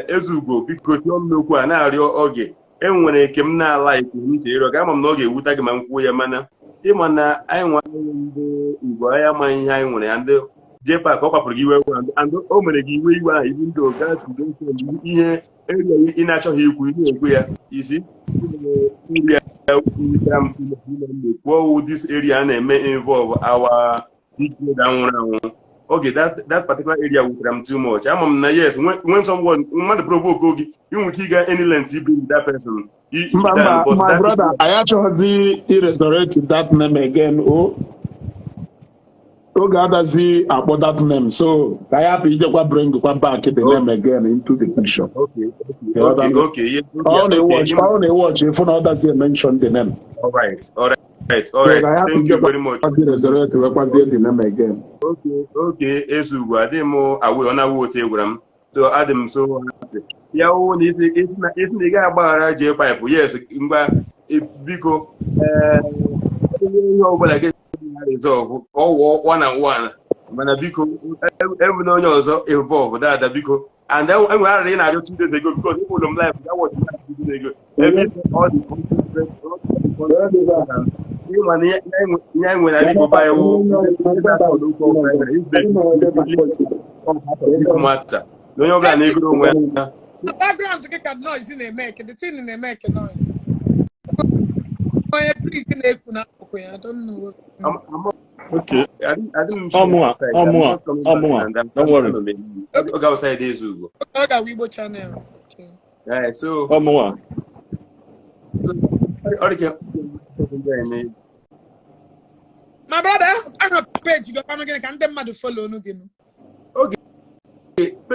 Ezugo, biko tụọ m n'okwu a na-arịọ oge enwere nke m na-ala ikwu m chere ịrịọ ka ama m na ọ ga-ewute gị ma m kwuo ya, mana ịma na anyị nwa ndị Igbo anyị amaghị ihe anyị nwere ya. Ndị J Park ọ kwapụrụ gị iwe and o mere gị iwe iwe ahụ ibi ndị oga ihe area ị na-achọghị ikwu ị na-ekwu ya isi area kwuo. This area na-eme involve our big brother nwụrụ anwụ. Okay, that particular area wutere m too much. Ama m na yes, when someone mmadụ provoke gị, ị nwere ike ịga any length i bring that person. Mba, mba, my brother, anyị achọghịzi i-resurrect that name again o. Oge adazi akpọ that name, so ka anyị hapụ ijekwa bring kwa back the name again into the picture. Okay. Ọ na-ewatch, ọ na-ewatch ịfụ na ọ dazi mention the name. All right. Thank you very much. Resurrect wekwazie the name again. Okay, Ezugbo, adịghị m awe ọ na-awụ otu egwara m, so adị m so happy. Ya wụ na isi na ị gaghị agbaghara J Pipe, yes, ngwa, biko, ee, ihe ọbụla gị resolve ka ọ wụọ one and one, mana biko ebuna onye ọzọ involve dada, biko. And enwere arịrị ị na-arịọ 2 days ago because ịfụlụ m live that was live 2 days ago ebe all the ịma na ihe anyị nwere ala Igbo be anyị wụ matter na onye ọbụla na-egoro onwe ya. Background gị ka noise na-eme eke, the thing na-eme eke noise. Onye priest na-ekwu n'akụkụ ya, I don't know what's Okay. Ọmụa, ọmụa, ọmụa. Don't worry. Oge outside Ezugo. Ọ ga-awụ Igbo channel. Okay. Yeah, so Ọmụa. Ọ dị ka My brother, aha page gị ọkwanụ gịnị ka ndị mmadụ follow onu gị nụ?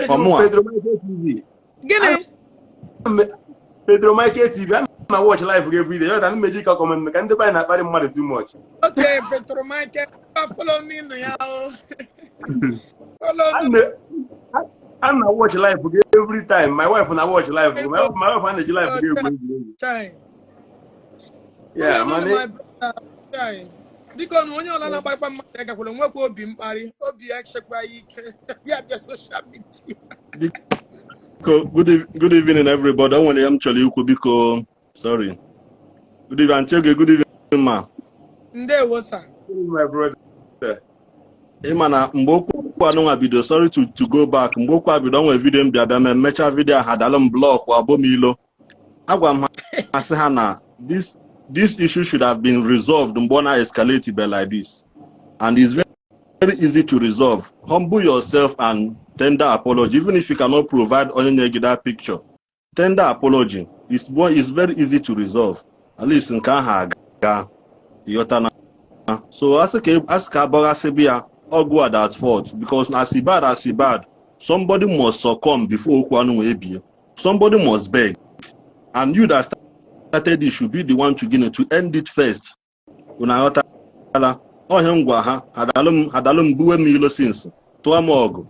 Ọmụa. Pedro Michael TV. Gịnị? Pedro Michael TV, ana m watch live gị every day. Yọta ndị meji ka comment ka ndị be anyị na-akparị mmadụ too much. Okay, Pedro Michael, follow me nụ ya o. Follow Ana na watch live gị every time. My wife na watch live gị. My wife na-eji live gị egwu egwuregwu. Chai. Yeah, Follow mana my brother. Chai. Biko na onye ọla na-akparịkwa mmadụ ya gakwara nwekwa obi mkparị, obi ya chekwa ya ike ya bịa social media. Biko, good evening, everybody. O nwere ihe m chọrọ ikwu, biko. Sorry. Good evening, Aunty Oge, good evening, ma. Ndewo, sir. My brother. Ịma na mgbe okwu anụnwa bido, sorry to go back, mgbe okwu a bido, o nwere video m bịa bịa mee mechaa video ha adalụ m block abụ m ilo. Agwa m ha sị ha na this issue should have been resolved mgbe ọ na-escalate be like this. And it's very, very easy to resolve. Humble yourself and tender apology. Even if you cannot provide onye nye gị that picture, tender apology. It's very easy to resolve. At least nke ahụ aga. Ịghọta na? So asị ka agbọghasịbị ya ọgụ at that fault because as e bad as e bad, somebody must succumb before okwu anụ wee bie. Somebody must beg. And you that started it should be the one to, to end it first. Unu aghọtala? Ọhịa ngwa ha adalụ m buwe m ilo since tụọ m ọgụ.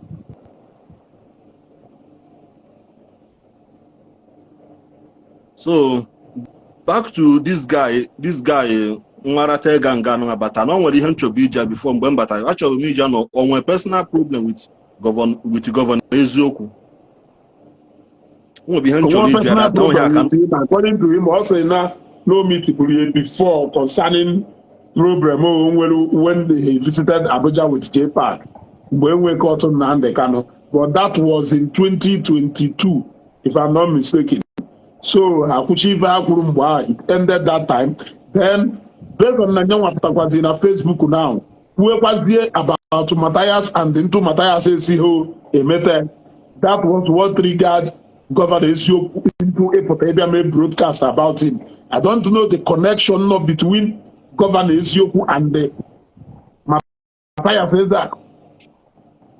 So back to this guy nwarata ịga nga nụ abata na o nwere ihe nchọbụ ije before mgbe m batara achọrọ m ije na o nwere personal problem with governor eziokwu. Nwebe ihe m chọrọ Onwe iju ya personal data ọhịa problem ka m with him. According to him, ọ sị na no meet ya before concerning problem o nwere when he visited Abuja with JPAC mgbe enwe court Nnamdi Kanu, but that was in 2022, if I'm not mistaken. So ha kwuchi ife ha kwuru mgbe ahụ, it ended that time. Then based on na nyanwa pụtakwazi na Facebook now kwuekwazie about Matthias and ntu Matthias esighị emete, that was what triggered Governor Eziokwu into ịpụta ịbịa mee broadcast about him. I don't know the connection no between Governor Eziokwu and the Matthias Ezeaku.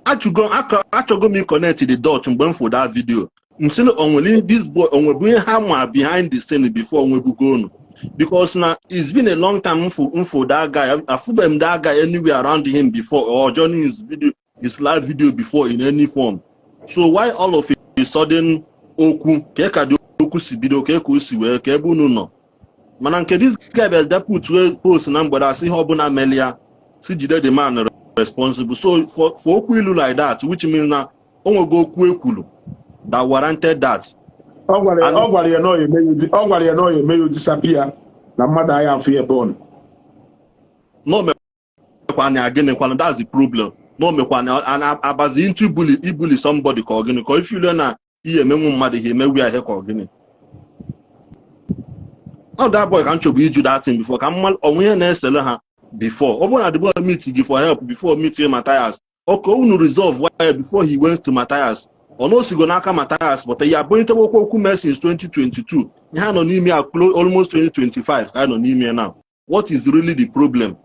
Achọgo m connect the dot mgbe m fụ that video. M sị na onwere this boy onwebu ihe ha ma behind the scene before onwebugo unu, because na it's been a long time m fụ that guy. Afụbeghị m that guy anywhere around him before or joining his video, his live video before in any form. So why all of a sudden okwu ka dị okwu si bido ka o si wee ka ebe unu nọ? Mana nke this guy bịa put wee post na mgbede asị ihe ọbụla mere ya si jide the man responsible. So for okwu ilu like that, which means na o nwego okwu ekwulu that warranted that. Ọ gwara ya And ọ gwara ya na ọ ya eme ya ọ gwara ya na ọ ya eme ya disappear na mmadụ agha afụ ya ebe ọ nọ. No mekwana ya gịnịkwana? That's the problem. No mekwana and abazi into bully, ibully somebody ka ọ gịnị ka ifile na ihe emenwu mmadụ ihe emewu ya ihe ka ọ gịnị? Ọ that boy ka m chọbụ iju that thing before ka mma onwe ihe na-esele ha before. Ọ bụrụ na the boy meet gị for help before meet Matthias, okay, unu resolve why before he went to Matthias. Ọ na osigo n'aka Matthias, but ya abụnyetewokwa okwu mee since 2022 ihe a nọ n'ime ya almost 2025 ka a nọ n'ime ya now. What is really the problem?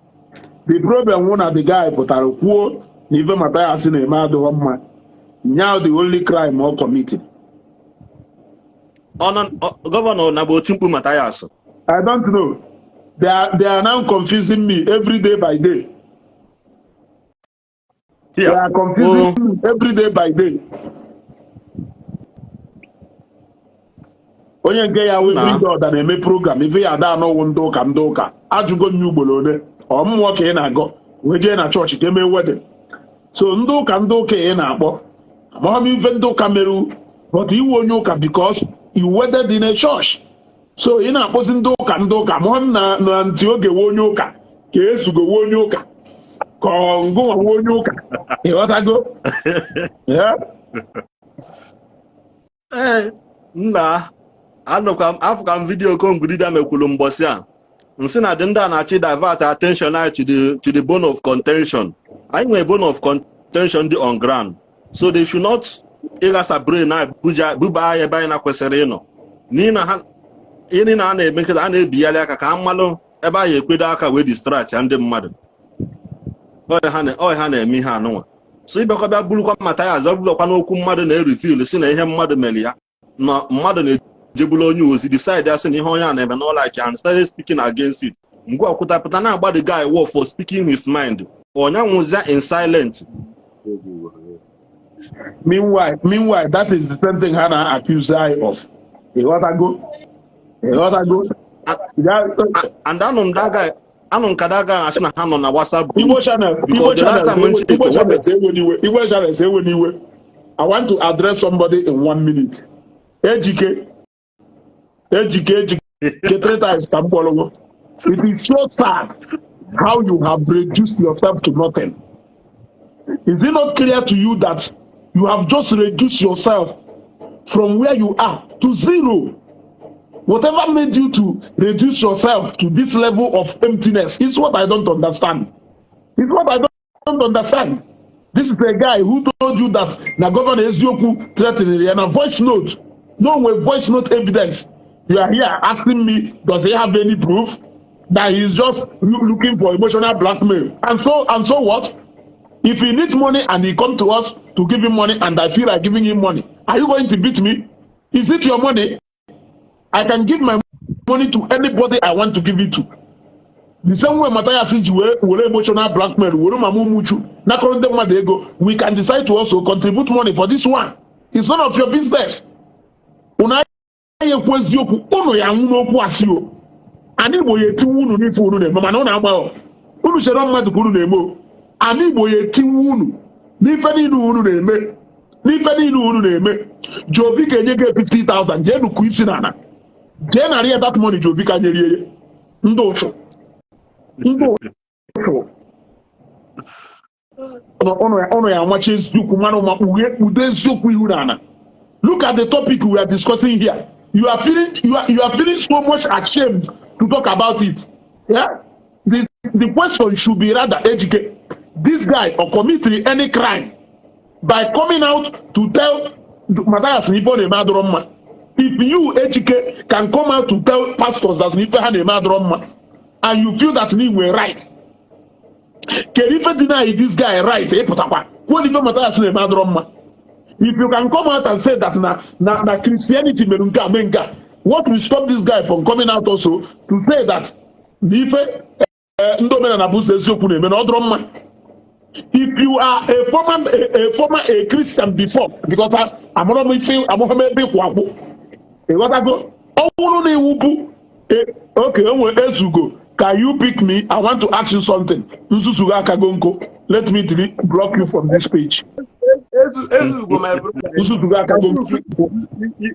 The problem wụ na the guy pụtara kwuo na ife Matthias na-eme adịghọ mma. Nya the only crime ọ committed. Ọ na governor na bụ otu mkpu Matthias. I don't know. They are now confusing me every day by day. They are confusing me every day by day. Onye nke ya wụ Na everyday ọda na-eme program ife ya ada anọwụ ndị ụka ndị ụka ajụgo m ya ugboro ole ọ mmụọ ka ị na-agọ wee jee na chọọchị ka emee wedding. So ndị ụka ndị ụka ị na-akpọ amaghị m ife ndị ụka mere, but iwu onye ụka because you wedded in a church. So ị na-akpọzi ndị ụka ndị ụka amaghị m na na ntị oge we onye ụka ka ezugo we onye ụka ka ọ ngụnwa we onye ụka, ịghọtago? Yeah? Ee nna, anụkwa m afụka m video kongwurida mekwuru mbọsị a nsị na dị ndị a na-achị divert attention anyị to the bone of contention. Anyị nwere bone of contention dị on ground, so they should not ịghasa brain anyị buja buba anyị ebe anyị na-kwesịrị ịnọ, n'ihi na ha ihe niile a na-eme nkịta a na-ebigharị aka ka a mmalụ ebe anyị ekwedo aka wee distract ya ndị mmadụ. Ọ ha na-eme ihe anụnwa. So ịbịakwa bịa burukwa Mathias ọ bụrụkwa n'okwu mmadụ na-erifil si na ihe mmadụ mere ya na mmadụ na-ejebulu onye ozi decide ya sị na ihe onye a na-eme na like and started speaking against it. Mgbe ọkwụta pụta na-agba the guy war for speaking his mind, ọnya nwụzia in silent. Meanwhile, that is the same thing ha na-accuse anyị of. Ịghọtago? Ịghọtago? And anụ m that guy, anụ m ka that guy na-asị na ha nọ na WhatsApp Igbo group channel, Igbo because the last channels, time m check Igbo channels ewe n'iwe, Igbo channels ewe n'iwe. I want to address somebody in one minute. Ejike, Ejike, Ejike, three times ka m kpọrọ gị. It is so sad how you have reduced yourself to nothing. Is it not clear to you that you have just reduced yourself from where you are to zero? Whatever made you to reduce yourself to this level of emptiness is what I don't understand. It's what I don't understand. This is a guy who told you that na Governor Eziokwu threatened ya na voice note. No with voice note evidence. You are here asking me, does he have any proof that he's just looking for emotional blackmail? And so what? If he needs money and he come to us to give him money and I feel like giving him money, are you going to beat me? Is it your money? I can give my money to anybody I want to give it to. The same way Matthias ji were were emotional blackmail were mama umuchu nakọrọ ndị mmadụ ego, we can decide to also contribute money for this one. It's none of your business. Unu agaghị ekwu eziokwu, unu ya anwụ n'okwu asị o. Ana Igbo ya etinwe unu n'ife unu na-eme mana unu agbaghọ. Unu chere mmadụ ka unu na-eme o. Ana Igbo ya etinwe unu n'ife niile unu na-eme. N'ife niile unu na-eme, Jovi ga-enye gị 50,000, jee nukwu isi n'ala, jee narị ya that money. Jovi ka nyerie ya. Ndị ụchụ, ndị ụchụ, ụnụ ya amachi eziokwu mara ụma kpughe kpudo eziokwu ihu n'ala. Look at the topic we are discussing here. You are feeling so much ashamed to talk about it. Yeah, the question should be rather, Ejike, this guy or committing any crime by coming out to tell Matthias na ife ọ na-eme adọrọ mma? If you, Ejike, can come out to tell pastors that na ife ha na-eme adọrọ mma and you feel that na ị nwere right, kedu ife deny this guy right ịpụtakwa kwuo na ife Matthias na-eme adọrọ mma? If you can come out and say that na Christianity mere nke a mee nke a, what will stop this guy from coming out also to say that na ife ndị omenala bụ ụzọ eziokwu na-eme na ọ dọrọ mma? If you are a former a Christian before, because amụrụ m ife, amụrụ m ebe ịkwụ akwụ, ịghọtago? Ọ bụrụ na iwu bụ okay, enwe ezugo. Can you pick me? I want to ask you something. Nzuzu akago nko. Let me delete, block you from this page. Ezugo, my brother. Nzuzu akago nko.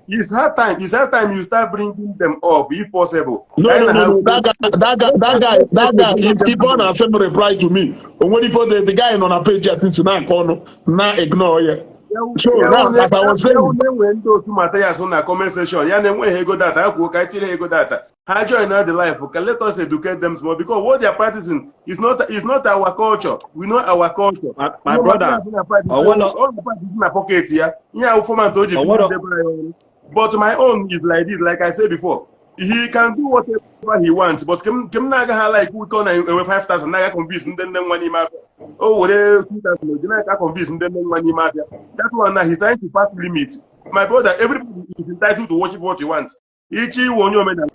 It's hard time. It's hard time you start bringing them up, if possible. No, no, no, no. That guy, that guy, that guy, that guy. If ọ na-asị m reply to me, o nwere ife the guy nọ na page ya since na-akọ ọnụ na ignore ya. So now, as I was saying, Na-enwe ndị otu Mathias na comment section ya na-enweghị ego data, ha kwuo ka anyị tinye ego data, ha join na the life, ka let us educate them small, because what they are practicing is not our culture. We know our culture. My brother, Ọ na pocket ya ihe ahụ format o ji ọrụ. But my own is like this. Like I said before, he can do whatever he wants, but kem na-agaghị like wike ọ na-enwe 5000 na-aga convince ndị nne nwa n'ime abịa, o were 2000 oji na-aga convince ndị nne nwa n'ime abịa. That one na he's trying to pass limit. My brother, everybody is entitled to worship what he wants. Ichi iwu onye omenala,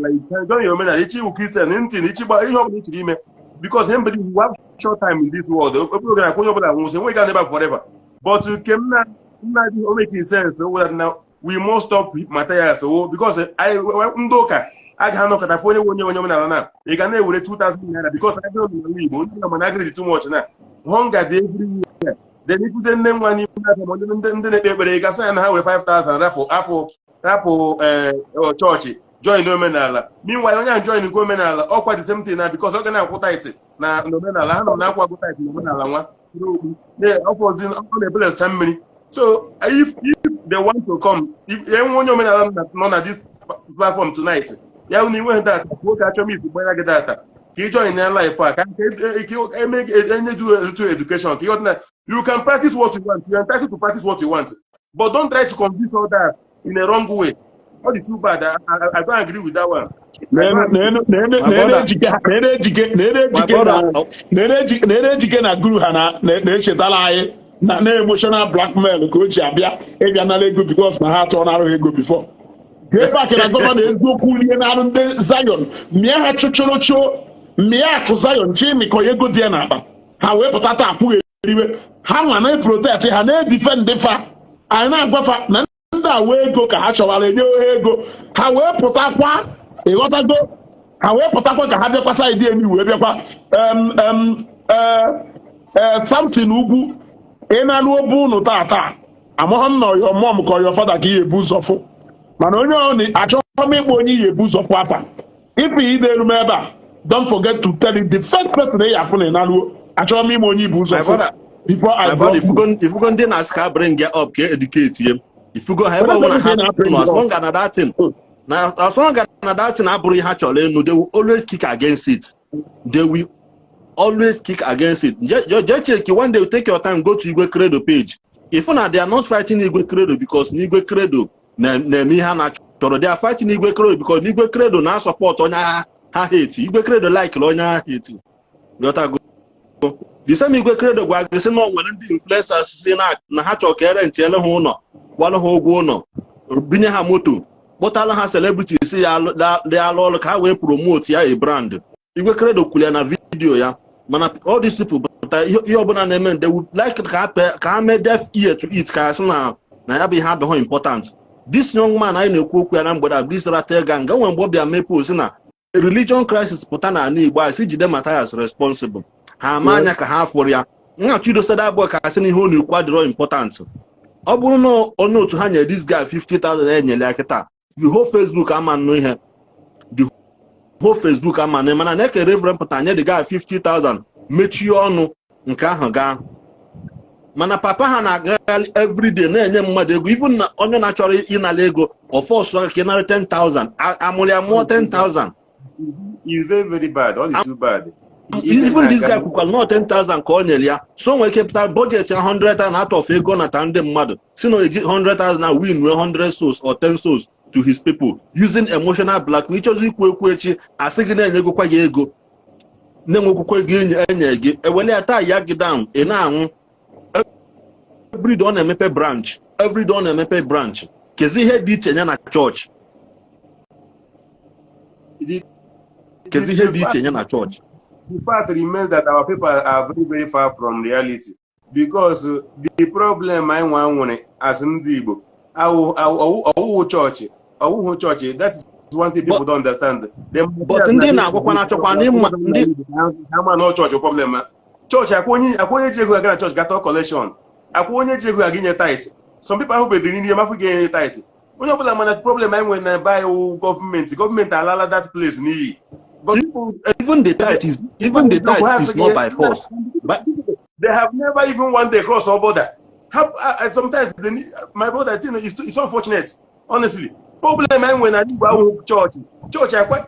join your omenala. Ichi iwu Christian ntị na ichi gba ihe ọbụla ichiri ime, because him believe we have short time in this world. Ebere oge na onye ọbụla nwụsị, enweghị ga never forever. But kem na nna dị o make sense that now we must stop Matthias o, because ndị ụka agaghị anọkọta fụ onye omenala na ị ga na-ewere 2000 naira, because agịrị omenala Igbo ndị na mana agịrị dị too much na hunger dị everywhere. Then ikwuze nne nwa n'ime aka ma ndị na-ekpe ekpere, ị gasị ya na ha were 5000 rapụ apụ rapụ chọọchị join omenala. Meanwhile, onye ahụ join nke omenala ọkwa the same thing na, because ọ ga na-akwụ tithe na omenala ha nọ na-akwa agụ tithe na omenala nwa ọfọzi ọ na-ebelesa mmiri. So if they want to come, if enwe onye omenala nọ na this platform tonight, ya na inweghị data, kwuo ka achọ m isi gbanya gị data ka ị join na life a, ka eme enye you education, ka ịghọta na you can practice what you want. You are entitled to practice what you want, but don't try to convince others in a wrong way. All the too bad. I don't agree with that one. Na-ene Ejike na guru ha na-echetara anyị na emotional blackmail ka o ji abịa ịbịa nara ego, because na ha atọ narụ ego before. Ebe na governor eziokwu lie na-arụ ndị Zion mịa ha chụchụrụchụ mịa akụ Zion chi ịmịkọ ego dị ya n'akpa ha wee pụta taa akwụghị eriwe ha nwa na-eprotect ha na-edefend fa. Anyị na-agwafa na ndị a wee ego ka ha chọwara enye ha ego, ha wee pụtakwa, ịghọtago? Ha wee pụtakwa ka ha bịakwa side emi wee bịakwa. Samson Ugwu, ị na-alụ obe unu taa taa, amaghị m na your mom ka your father ka ihe ebu ụzọ fụ, mana onye ọ achọghị m ịkpọ onye ihe ebu ụzọ fụ afa. Ife ide elu m ebe a, don't forget to tell it the first person ị afụ na ị na-alụo. Achọghị m ime onye ibu ụzọ fụ before I block you. Ifugo ndị na-asị ka bring ya up ka educate ye, ifugo ha ebe ọbụla ha nọ, as long as na that thing na as long as na that thing abụrụ ihe ha chọrọ ịnụ, they will always kick against it. They will always kick against it. Je check one day, take your time, go to Igwe Credo page. If na they are not fighting Igwe Credo because na Igwe Credo na-eme ihe ha na-chọrọ, they are fighting Igwe Credo because Igwe Credo na-support onye ha hate. Igwe Credo like onye ha hate. Ghọtago? The same Igwe Credo gwa gị sị na o nwere ndị influencers si na ha chọrọ ka erentiele ha ụlọ, kwalụ ha ụgwọ ụlọ, binye ha moto, kpọtala ha celebrities ya alụ ọrụ ka ha wee promote ya a brand. Igwe Credo kwuru ya na video ya. Mana all these people pụta ihe ọbụla na-eme, they would like ka ha mee deaf ear to it, ka ha sị na ya bụ ihe adịghị important. This young man anyị na-ekwu okwu ya na mgbede a, this Ratel gang, nwere mgbe ọ bịa mepe osi na religion crisis pụta n'ala Igbo a, si jide Matthias responsible. Ha ama anya ka ha fụrụ ya nna Chidosada abụọ ka asị na ihe ọ na-ekwu adịrọ important. Ọ bụrụ na onye otu ha nyere this guy 50,000 enyere ya kịta, the whole Facebook ama nnụ ihe, the whole Facebook ama nnụ ihe. Mana na-eke Reverend pụta nye the guy 50,000, mechie ọnụ nke ahụ gaa. Mana papa ha na-agagharị everyday na-enye mmadụ ego, even na onye na-achọrọ ịnara ego ọfọsụ aka ka ị nara 10,000, amụrụ ya mụọ 10,000. It's very, very bad. All is too bad. Even this guy kwukwara nọ 10,000 ka o nyere ya, so nwere ike pụta budget ya 100,000 out of ego nata ndị mmadụ, si na eji 100,000 na win wee 100 souls or 10 souls to his people using emotional blackmail. Ịchọzi ikwu ekwu echi, asị gị na-enyegokwa ya ego, na-enwekwukwa ego enye gị, ewele ya taa ya gị down, ị na-anwụ. Everyday ọ na-emepe branch, everyday ọ na-emepe branch. Kezi ihe dị iche ya na chọọchị? Kezi ihe dị iche ya na chọọchị? The fact remains that our people are very, very far from reality because the problem anyị nwa nwere as ndị Igbo ọwụwụ chọọchị, ọwụhụ chọọchị. That is one thing people don't understand. But ndị na-agwakwa na-achọkwa n'ịma ndị ama na chọọchị problem ha. Chọọchị akwa onye ji ego aga na chọọchị gata collection, akwa onye ji ego aga inye tithe. Some people ahụbedịrị nri mafụ ga-enye tithe onye ọbụla. Mana problem anyị nwere na ebe anyị wụ gọọmenti. Gọọmenti alala that place n'iyi. But people Even the tithe is not by force. But they have never even one day cross our border. How, sometimes they need, my brother, I think it's unfortunate, honestly. Problem anyị nwere na Igbo ahụ chọọchị, chọọchị akwa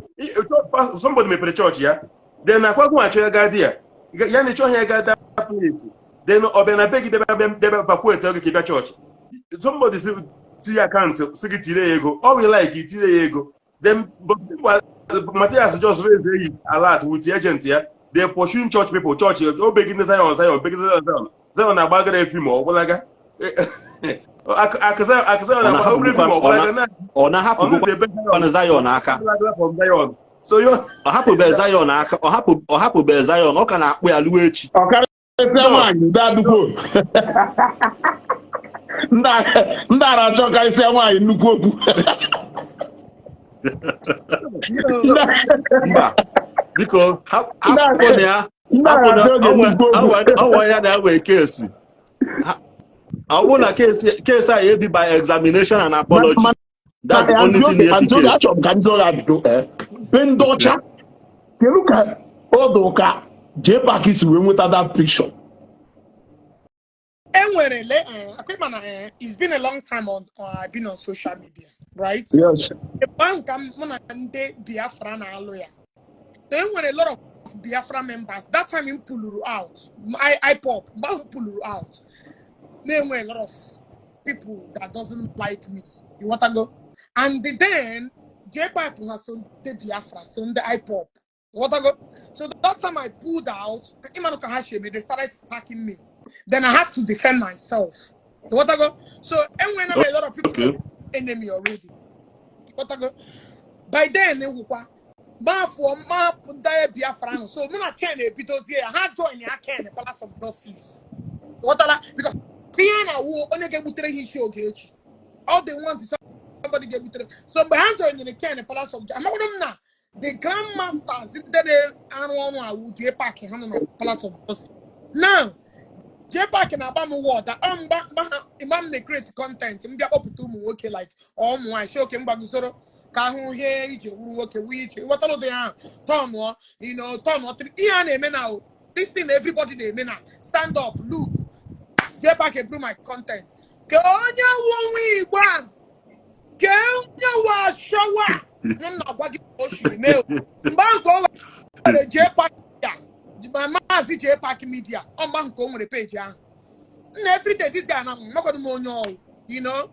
somebody mepere chọọchị ya, then akwa gụ achọ ya gaa di ya ya na ịchọghị ya gaa that place, then ọ bịa na be gị, bịa bịa bịa bakwa ete oge ka ị bịa chọọchị. Somebody si tinye account si gị tire ya ego, ọ will like itire ya ego. Then but Matthias just raise a alert with the agent ya. They pursuing church people, church o begide Zion, Zion begide Zion, Zion, Zion na-agbagara efi ma ọ gwụlaga akụ Zion, akụ Zion na-agba obere efi ma ọ gwụlaga na ọ na-ahapụgokwa Zion aka. From Zion, so you Ọ hapụbeghị Zion aka, ọ hapụbeghị Zion, ọ ka na-akpụ ya luo echi. Ọkarịsịa nwaanyị ndị adụkwo ndị a na-achọ karịsịa nwaanyị nnukwu okwu. Mba, biko, hapụ na ya. Ndị a Hapụ na na-achọ oge nnukwu okwu. ọnwa ya na-ewe case. Ọ bụrụ na case a ebi by examination and apology, that's the only thing na-ebi Antioge, case. Achọrọ m ka ndị ọrụ ajụjụ be ndị ọcha, kedu ka ọdụ ka JPAC si wee nweta that picture? Enwere le akwa na it's been a long time on I've been on social media, right? Yes. Ebe ahụ ka mụ na ndị Biafra na-alụ ya. So enwere a lot of Biafra members. That time m puluru out IPOB, mgbe ahụ m puluru out, na-enwe a lot of people that doesn't like me, you want to go. And then JPAC ha so ndị Biafra, so ndị IPOB, you want to go. So that time I pulled out, ịmanụ ka ha si eme, they started attacking me. Then I had to defend myself, you want to go. So enwere a lot of people enemy already, you want to go. By then ewukwa mafọ mapụ ndị Biafra ahụ, so mụ na Ken ebidozie ya, ha join ya, Ken Palace of Justice, ghọtara? Because tinye na wuo onye ga-egbutere ha isi oge echi, all they want is somebody ga-egbutere. So mgbe ha joinere Ken Palace of Justice, amakwado m na the grandmasters ndị na-arụ ọrụ awụ JPAC, ha nọ na Palace of Justice now. JPAC na-agba m wọd ọ mgba mgba ha mgba m na-create content, m bịa kpọpụta ụmụ nwoke like ọ ụmụ nwaanyị si oke mgbagozoro ka ahụ ihe ije wuru nwoke wuo iche, ghọtara ụdị ahụ tọnụọ tọnụọ ihe a na-eme na o this thing everybody na-eme na stand up. Look, JPAC eburu my content ka onye wu nwa Igbo a, ka onye wu ashawa m na-agwa gị ka o siri mee o. Mgbe ahụ ka o nwere JPAC ya ma maazị JPAC media ọ, mgbe ahụ ka o nwere peji ahụ nna. Everyday this guy na makwado m onye ọwụ.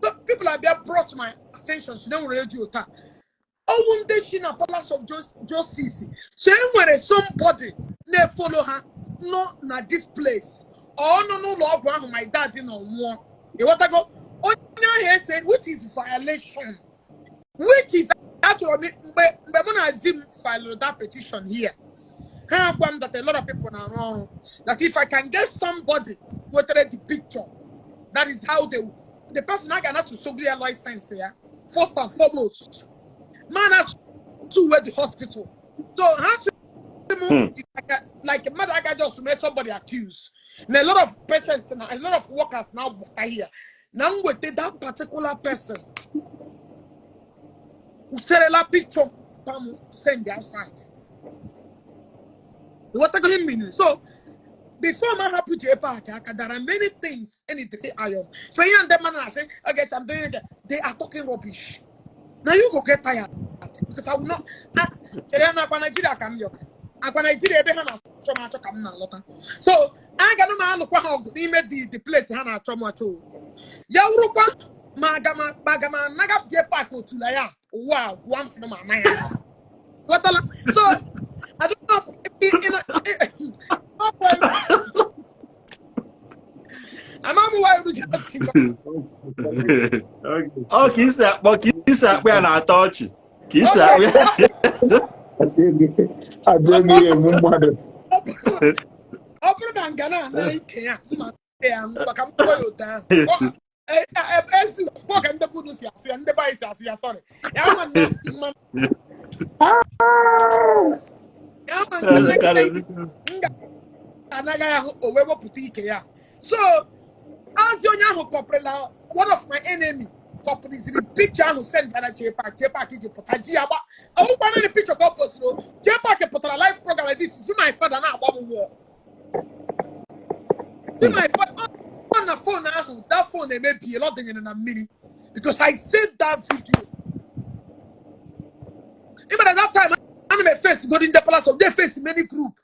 So people abịa brought my attention si na enwere eji ụta ọwụ ndị si na Palace of Justice. So e nwere somebody na-efolo ha nọ na this place, ọ nọ n'ụlọ ọgwụ ahụ my dad nọ nwụọ, ịghọtago? Onye ahụ ese, which is violation, which is achọrọ m mgbe mụ na di m filed that petition here, ha gwa m that a lot of people na-arụ ọrụ, that if I can get somebody wetere the picture, that is how they the person a ga-ana to sogli ya license ya first and foremost man has to where the hospital. So ha sị m like mmadụ aga just mee somebody accused. Na a lot of patients na a lot of workers now bata here na m weta that particular person userela picture pam send outside. Ịghọtago ihe m meaning? So before m ahapụ JPAC aka, there are many things anything iron. So ihe ndị mmadụ na-asị, "Okay, I'm doing it," they are talking rubbish. Na you go get tired because I will not. Chere na akwa Nigeria ka m yọrọ akwa Nigeria ebe ha na-achọ m achọ ka m na-alọta. So aga m alụkwa ha ọgụ n'ime the place ha na-achọ m achọ o. Ya wụrụkwa ma aga m ma aga m anaga JPAC otula ya ụwa a gwụọ m m anaghị ya. Ghọtala? So I don't know ama m why Rucha. Ọ ka isi akpọ ya na-atọ ọchị ka isi akpọ ya. Adịghị egbu mmadụ. Ọ bụrụ na nga na-ana ike ya mma ya maka m kpọọ ya otu ahụ. Ezi kpọọ ka ndị bunu si asụ ya, ndị be anyị si asụ ya, sorry. Ya ma na ma ya ma m ga-anaghị ahụ o wee wepụta ike ya. So azị onye ahụ kọpụrụla one of my enemy kọpụrụziri picture ahụ send ya na JPAC. JPAC ji pụta ji ya gba ọgwụkwa naanị picture ka ọ postiri o. JPAC pụtara live program like this ji my father na-agba m wụọ ji my father ọ na phone ahụ. That phone emebiela, ọ dịnyere na mmiri because I saved that video. Even at that time, ana m face Golden the Palace of they face many group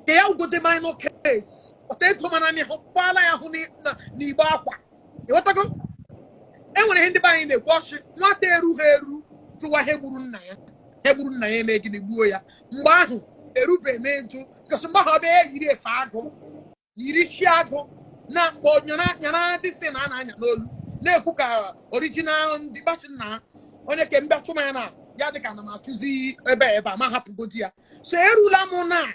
ka ya ugode minor case ọta ego mana anyị hụ kpaala ya hụ n'igbe akwa. Ịghọtago? E nwere ihe ndị be anyị na-ekwu ọchị nwata erughị eru jụwa ihe gburu nna ya, ihe gburu nna ya eme gịnị gbuo ya mgbe ahụ erube eme jụ because mgbe ahụ ọ bịa ya yiri efe agụ yiri chi agụ na-akpọ nyara nyara dịsị na a na-anya n'olu na-ekwu ka original ndị gbachi nna onye ke mbịa chụma ya na ya dịka na m achụzi ebe ebe a ma hapụgodi ya. So erula m na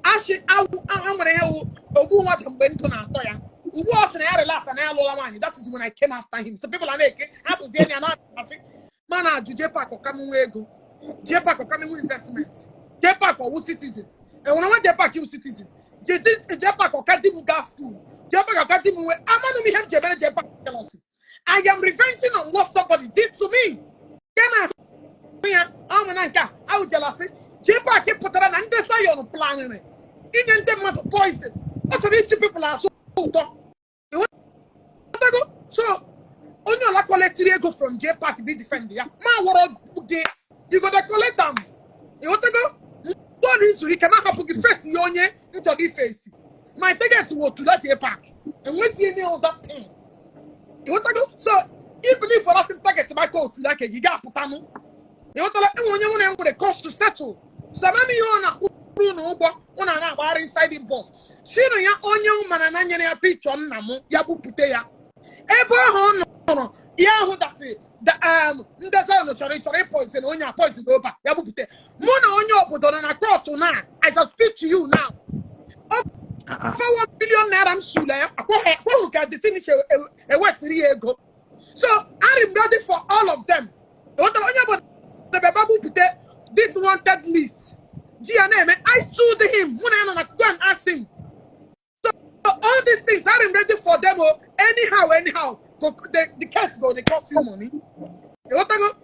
achị awụ a nwere ihe wụ ogbu nwata mgbe ndụ na-atọ ya. Ugbu a ọ sị na ya relax na ya alụọla nwaanyị, that is when I came after him. So people are na-eke hapụzie ya na-asị mana ajụ JPAC ọka m nwee ego, JPAC ọka m nwee investment, JPAC ọwụ citizen enwere nwa, JPAC iwu citizen, JPAC ọka di m gaa school, JPAC ọka di m nwee amanụ m ihe m ji emere JPAC jealousy. I am revenging on what somebody did to me. Nke na-ahụ ya ọnwụ na nke a ahụ jealousy. JPAC pụtara na ndị Zion planịrị inye ndị mmadụ poison. Ọ chọrọ ichi people azụ ụtọ. Ịghọtago? So onye ọla collectiri ego from JPAC bi defend ya ma wọrọ gị, you go dey collect am. Ịghọtago? Mgbe ọ na-izuru ike ma hapụ gị face ya onye m chọrọ ifesi. My target wụ otula JPAC, enweghị any other thing. Ịghọtago? So even if ọlasị target maka otula ka gị ga-apụtanụ. Ịghọtala? Enwe onye nwere nwere cost to settle. So amam ihe ọ na-akwụrụ unu ụgwọ ụnụ na-agbagharị inside the bus shinu ya onye mana na nyere ya picture nna m ya bupute ya ebe ahụ ọ nọrọ ya ahụ datị ndị Zion chọrọ chọrọ ịpoison onye a poison oba ya bupute mụ na onye obodo nọ na court na as I speak to you now. Over ₦1 billion m sule ya akpọghị ka the finish ewesịrị ya ego. So I'm ready for all of them. Ịghọtara? Onye obodo ebe bupute this wanted list ji ya na-eme. I sued him. Mụ na ya nọ na go and ask him. So all these things, I'm ready for them. Oh, anyhow, anyhow, go, the case go, they cost you money. Ịghọtago?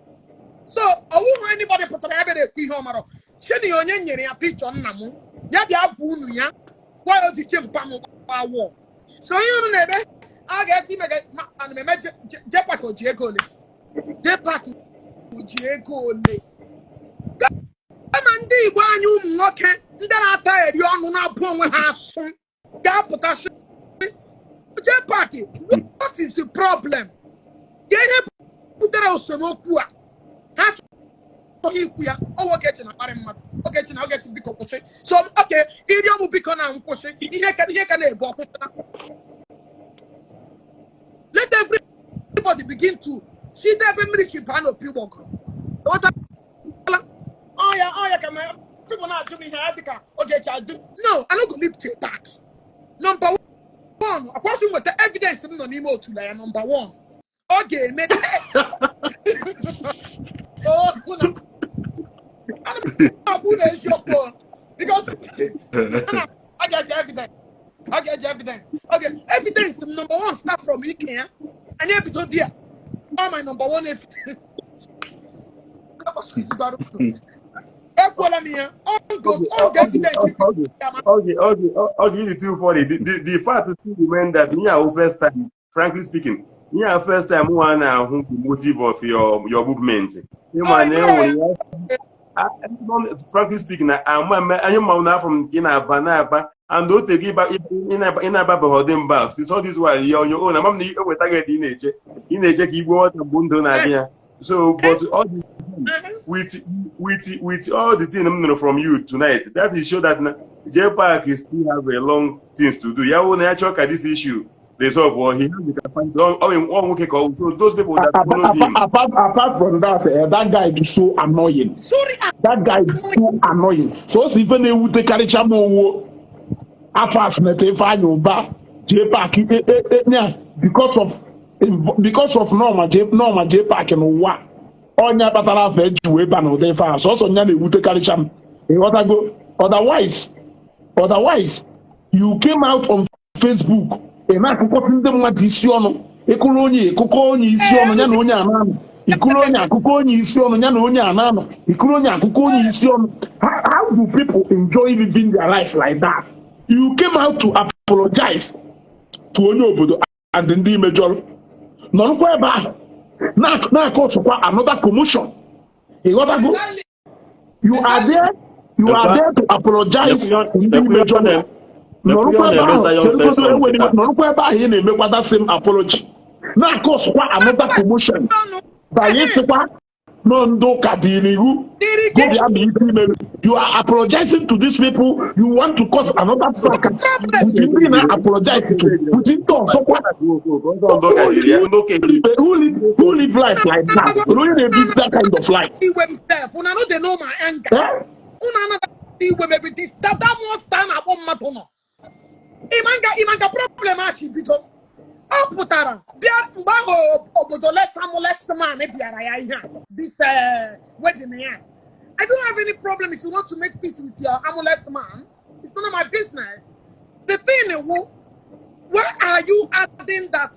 So ọwụhụ anybody pụtara ya bịara ekwu ihe ọmarọ cheni onye nyere ya picture nna m ya bịa gwa unu ya gwa ya oziche mpa m gba wọ. So onye unu na-eme a ga-eti ime ga ana m eme JPAC o ji ego ole, JPAC o ji ego ole kama ndị Igbo anyị ụmụ nwoke ndị na-ata eri ọnụ na-abụ onwe ha asụ ga-apụta sị JPAC, what is the problem? Ka ihe butere esemokwu a ha chọghị ikwu ya ọwụ Ogechi na-akparị mmadụ. Ogechi na Ogechi biko kwụsị. So oke ịrịọ m biko na nkwụsị ihe ka na-ebu ọkwụsịna. Let everybody begin to see ebe mmiri si baa n'opi ụgbọgụrụ. Ghọtala? Ọya ọya ka ma people na-ajụ m ihe ya dịka Ogechi adụ. No, I no go leave JPAC. Number one, akwasị nweta evidence m nọ n'ime otula ya. Number one, ọ ga-eme test. Oh, mụ na ana m agwụ na eziokwu o, because a ga-eji evidence. Ọ ga-eji evidence. Okay, evidence m number one start from ike ya. Anyị ebido there. All my number one evidence. Ekwuola m ya. On evidence. Okay, it's too funny. The fact still remain that me our first time, frankly speaking, me our first time one who the motive of your movement. You Oh, man, ị mara ya. Frankly speaking, I'm I'm from ị na-aba and o tego ị na-ababeghị ọdị mba since all this while you're on your own. Ama m na enwe target ị na-eche ka igwe nwata mgbe ndụ na-adị ya. So, but all the with all the thing m nụrụ from you tonight, that is show that na JPAC is still have a long things to do. Ya wụ na ya chọọ ka this issue resolve or he has the capacity. Ọ nwoke ka ọ so those people that follow him. Apart from that, that guy is so annoying. Sorry. That guy is so annoying. So o si ife na-ewutekarịcha m owo afọ asịneta Ifeanyị Ụba JPAC nya because of norma J norma JPAC n'ụwa ọnya kpatara afọ eji wee ba n'ụdị ife ahụ sọsọ nya na-ewutekarịcha m, ịghọtago? Otherwise, you came out on Facebook, ị na-akụkọta ndị mmadụ isi ọnụ, ịkụrụ onye ịkụkọ onye isi ọnụ ya na onye a na-anọ, ịkụrụ onye akụkọ onye isi ọnụ ya na onye a na-anọ, ịkụrụ onye akụkọ onye isi ọnụ. How do people enjoy living their life like that? You came out to apologize to onye obodo and ndị mejọrọ nọrọkwa ebe ahụ na-akọsụkwa another commotion, ịghọtago? You are there, you are there to apologize to ndị mejọrọ, nọrọkwa ebe ahụ, cheregodo, enwere nọrọkwa ebe ahụ ị na-emekwa that same apology na-akọsụkwa another commotion banye sịkwa nọ ndị ụka dị n'ihu go bịa ma ife imere. You are apologizing to these people, you want to cause another fracas with ndị na apologize to, with ndị ọzọkwa. Who live life like that? Onye na-ebi that kind of life? Iwe m sef, una no dey know my anger. Eh? Una anaghị iwe mebi this that monster na-akpọ mmadụ nọ ịmanga ịmanga. Problem a si bido, ọ pụtara bịa mgbe ahụ obodo lesamlesman bịara ya ihe a, this wedding ya. I don't have any problem if you want to make peace with your amuless man. It's none of my business. The thing wu, why are you adding that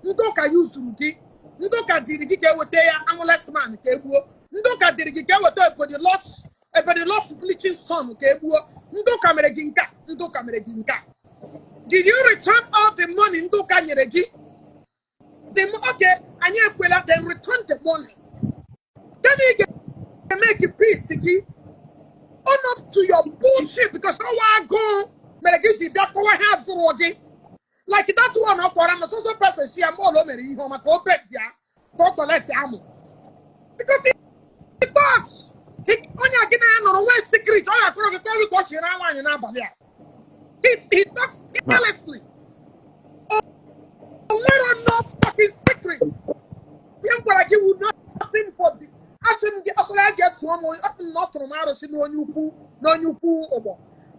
ndị ụka yuzuru gị, ndị ụka dịrị gị ka eweta ya amuless man ka egbuo, ndị ụka dịrị gị ka eweta ebodi lost, ebodi lost bleaching son ka egbuo, ndị ụka mere gị nka, ndị ụka mere gị nka? Did you return all the money ndị ụka nyere gị? Okay, anyị ekwela, then return the money. Then ị ga-make peace gị, own up to your bullshit, because ọwa agụụ mere gị ji bịa kọwa ihe agụrụ gị like that one. Ọ kpọrọ m so so person shi ya mọọlụ o mere ihe ọma ka o bed ya ka ọ collect amụ because he talks. Onye a gị na ya nọrọ nwee secret ọ ga-akọrọ gị kọọ gị ka ọ chịrị nwaanyị n'abalị a. He talks carelessly. O nwere no fucking secret. Ihe m gwara gị wu nothing but the asị m gị ọsọrọ ya jee tụọ m onye asị m na ọ tụrụ m arụsị n'onye ukwu ụgbọ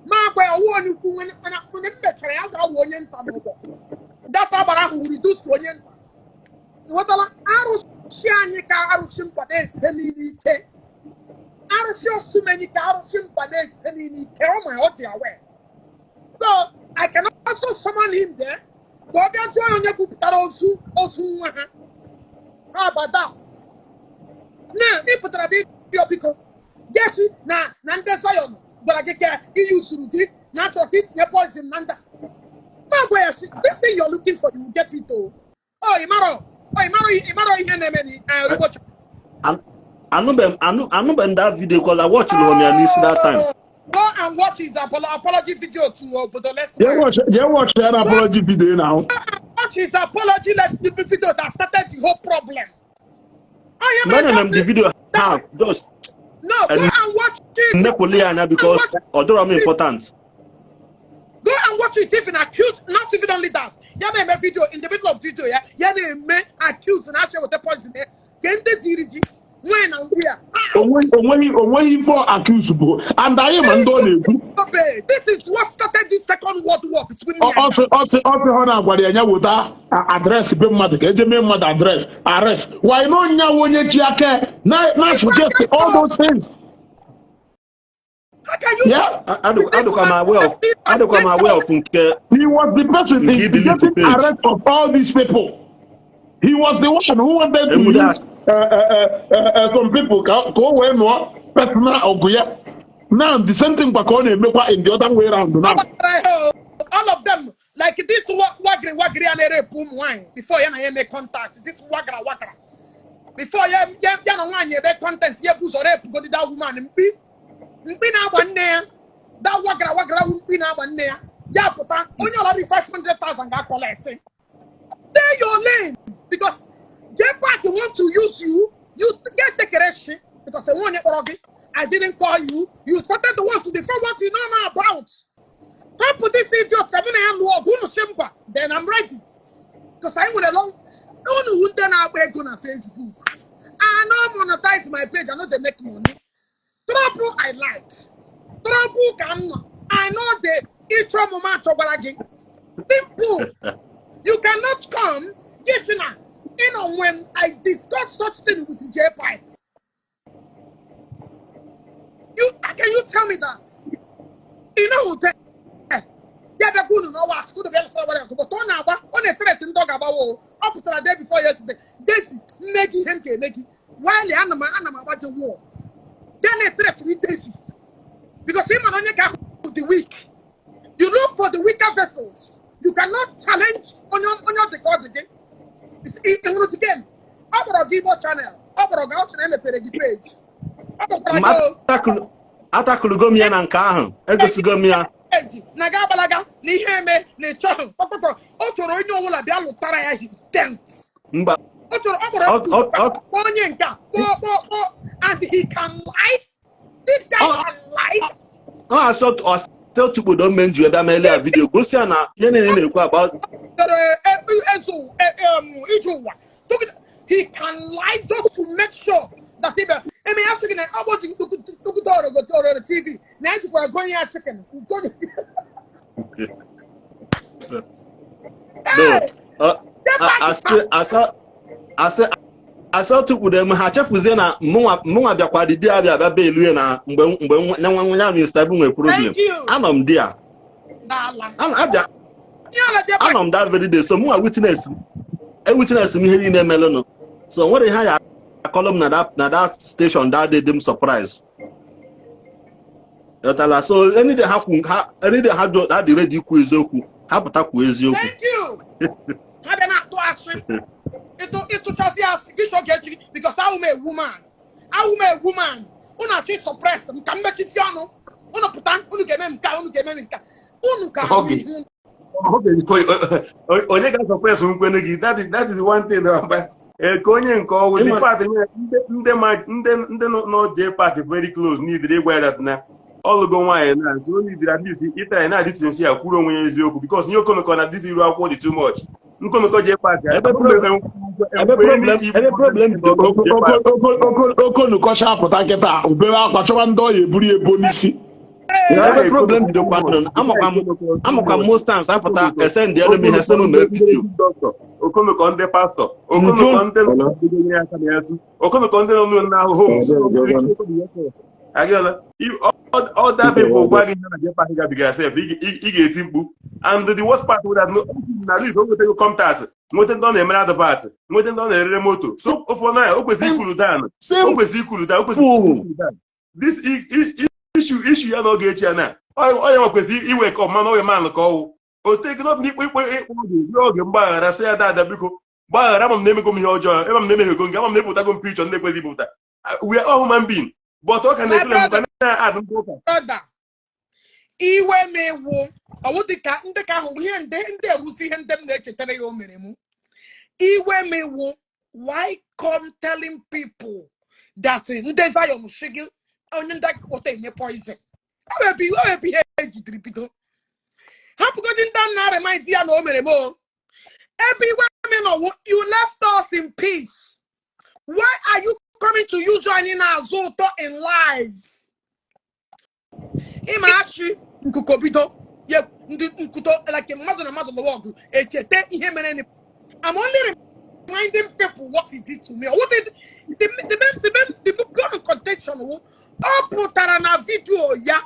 ma agwa ya ọwụ onye ukwu mana mgbe m mechara ya ga-awụ onye nta n'ụgbọ data agbara ahụ wuru dusu onye nta, ịghọtala? Arụsị anyị ka arụsị mkpa na-ese niile ike, arụsị osumenyi ka arụsị mkpa na-ese niile ike. Ọ ma ọ dị aware, so I can also summon him there ka ọ bịa jụọ ya onye kwupụtara ozu nwa ha. How about that? Na ị pụtara bụ ịrịọ biko geshi na ndị Zion gwara gị ka iyuzuru gị na achọrọ ka itinye poison na nda ma gwa ya si this thing you're looking for, you will get it o. Oh, ịmarọ, oh, ịmarọ ihe na-eme ni Igbo. Anụbeghị m that video because I watched m ya n'isi that time. Go and watch his apology video to obodo Jee Lesman. watch, jee watch that apology video now. Watch his apology video that started the whole problem. I am Mgbe enene m the video half just No, go and watch it. nnepụli ya anya because ọ dịrọ m important. Go and watch it. Even accuse, not even only that. Ya na-eme video in the middle of video ya. Ya na-eme accuse na ashe with the poison. Ke ndị diri gị nwee na ngwu ya. How? Onweghị ife accuse bụ and anyị ma ndị ọ na-ekwu. Obe, this is what started this Second World War between me and Ọsị ọ na-agwara ya ya weta address be mmadụ ka eje mee mmadụ address arrest. Why no nya onye ji aka na suggest all those things? How can you Adịkwa m aware of, adịkwa m aware of nke He was the person nke i delete instigating page. Arrest of all these people. He was the one who wanted to Enwude use some people ka o wee nụọ personal ọgụ ya. Now the same thing kwa ka ọ na-emekwa in the other way round now. All of them, like this wagri wagri a na-erepụ ụmụ nwaanyị before ya na ya eme contact, this wagra wagra, before ya na nwaanyị ebe content, ya bụ ụzọ repugodi that woman. Mkpi mkpi na-agba nne ya, that wagra wagra wụ mkpi na-agba nne ya. Ya pụta onye ọla dị 500,000 ga-collect. Stay your lane, because JPAC want to use you. You get take because enwe onye kpọrọ gị. I didn't call you. You started the one to defend what you don't know about. Hapụ this idiot ka mụ na ya lụọ ọgụ. Unu si mba, then I'm ready, because anyị nwere long. Unu wu ndị na-agba ego na Facebook. I no monetize my page. I no dey make money. Trouble I like, trouble ka m nọ. I know the ịchọ ọmụma achọgbara gị. Simple. You cannot come Kishina when I discuss such thing with J Pipe. You, how can you tell me that? You know who tell ya bịakwa unu n'ọwa asị unu bịa lụtara ọgụ, but ọ na-agba, ọ na-ethreat ndị ọ ga-agbawo. Ọ pụtara day before yesterday, Daisy, nne gị, ihe m ga-eme gị while ana m agba gị war. Ya na-ethreat ni Daisy because ịma na onye ka ahụ the weak. You look for the weaker vessels. You cannot challenge onye ọ dị ka ọ dị gị. Ị hụrụ the game ọ kpọrọ gị Igbo channel, ọ kpọrọ gị, ọ sị na emepere gị page, ọ kpọkwara gị o. Atakụlụgo m ya na nke ahụ, egosigo m ya. Eji na ga agbalaga na ihe eme na ịchọghị kpọkpọkpọ. Ọ chọrọ onye ọbụla bịa lụtara ya his tent. Mba. Ọ chọrọ, ọ kpọrọ kpọọ onye nke a, kpọọ, kpọọ, kpọọ, and he can lie. This guy can lie. Ọ asị otukpodo mme m ji wee bịa meele ya video, gosi ya na ihe niile na-ekwu about Chọrọ ezu ije ụwa. He can lie just to make sure that he eme ya sị gị na ọ bụ tukwute ọrọgote ọrọrọ TV na ejikwara gonye ya chicken gonye. No. Hey! Asị asị asị asị otukpodo eme ha chefuzie na mụnwa bịakwa dị di ya bịa bịa belu ya na mgbe nwa nwa ya Mr. Ibu nwere problem. Thank you. Anọ m di ya. N'ala. Abịa ihe ọla je. Anọ m that very day, so mụnwa witness, ewitness m ihe niile melụnụ, so nwere ihe ya akọlụ m na that station that day dị m surprise. Ghọtala? So any day ha kwu ha, any day ha ha dị ready ikwu eziokwu, ha pụta kwuo eziokwu. Thank you. Ha bịa na-atụ asị, ịtụchasị asị gị chọ ga-echi, because ahụ m a woman, ahụ m a woman. Unu achọ suppress m ka m mechisi ọnụ. Unu pụta, unu ga-eme m nke a, unu ga-eme m nke a, unu ga-ahụ ihu. Onye ga-asuppress nkwenu gị? That is one thing. Ka onye nke ọwụ the fact ndị ma ndị nọ J Park very close need ịgwa ya that na ọlụgo nwaanyị na so o need at least ịtara na-adị sincere ya kwuru onwe ya eziokwu, because ihe okomoko na this iru akwụkwọ dị too much nkomoko J Park. Ebe problem bido. Okonukọcha apụta kịta, obere akwa, chọba ndị ọya eburu ya ebo n'isi. Ebe problem bidokwa, amakwa m most times apụta esendịelu m ihe sị m mee video. Okomoko ndị pastọ, okomoko ndị nọ aka na ya, okomoko ndị nọ n'ụlọ n'ahụhụ agịọla. Other people gwa gị ihe na J Park gabigara sef, ị ga-eti mkpu. And the worst part bụ that na at least o nwetago contact, nweta ndị ọ na-emere advert, nweta ndị ọ na-erere moto. So ụfọdụ ya o kwesịrị icool down, o kwesịrị icool down, o kwesịrị icool down. This issue ya na oge echi ya na onye nwe kwesịrị iwe ka ọmụma na oge man ka ọwụ o take not ikpe ikpe ịkpọ oge ruo oge mgbaghara, sị ya, "Dada, biko gbaghara, ama m na-emego m ihe ọjọọ, ema m na-emeghego nke, ama m na-ebutago m picture ndị ekwesịghị ibupụta. We are all human being." But ọ ka na-ekele m na-adụ ndị ụka. Brother, iwe m ewu ọwụ dịka ndị ka ahụ ihe ndị ewusi ihe ndị m na-echetara ya o mere m. Iwe m ewu, why come telling people that ndị Zion shigi onye ndị akpọta enye poison? O webe ihe ejidere bido hapụgodi ndị a na-remind ya na o mere m o. Ebe iwe m nọ, you left us in peace. Why are you coming to use anyị na-azụ ụtọ in lies? Ịma achị nkuko bido ya ndị nkuto like mmadụ na mmadụ lụwa ọgụ, echeta ihe mere ni. I'm only reminding people what he did to me. What did the bone contention wụ, ọ pụtara na video ya.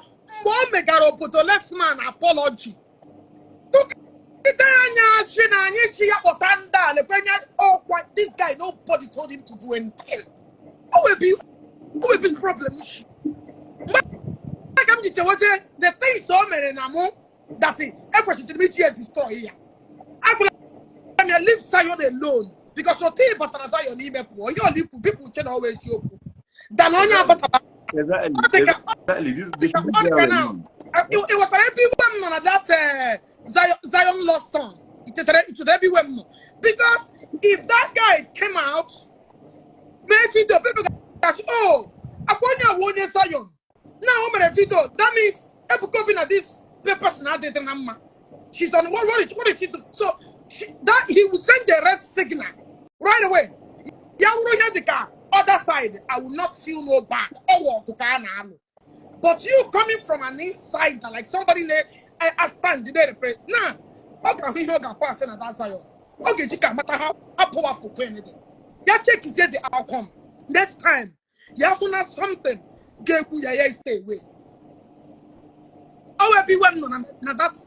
Mgbe o megara obodo Lesman apology, tụgide anya achị na anyị chi ya kpọta ndị a lekwenye ọkwa. This guy, nobody told him to do anything. O will be problem shi. Mgbe ka m ji chewezie the things o mere na mụ that ekwesịrị m iji ya destroy ya, agwara m ya, "Leave Zion alone," because otu ị batara Zion ime pụọ ihe ọla ikwu, people che na ọwa eziokwu than onye abataba. Ọ dị ka Exactly. This, they should ọ leave dị ka Zion now alone. Ị ghọtara ebe iwe m nọ na that Zion lost son? I chetara ebe iwe m nọ? Because if that guy came out mee video, people ga-asị, "Oh, akwa onye awụ onye Zion." Now o mere video, that means Ebuka Obi na this person adịghị na mma. She's on what is she do? So she, that he will send the red signal right away. Ya wụrụ ihe dị ka other side, I will not feel no bad. Ọwụ ọgụ ka a na-alụ. But you coming from an insider, like somebody na I stand there, na ọ ga-ahụ ihe ọ ga-akpọ asị na that Zion. Ọ ga-eji ka amata how powerful Queen dị. Ya chekizie the outcome. Next time, ya hụ na something ga-egbu ya, ya stay away. Ọ wee bụ iwe m nọ na that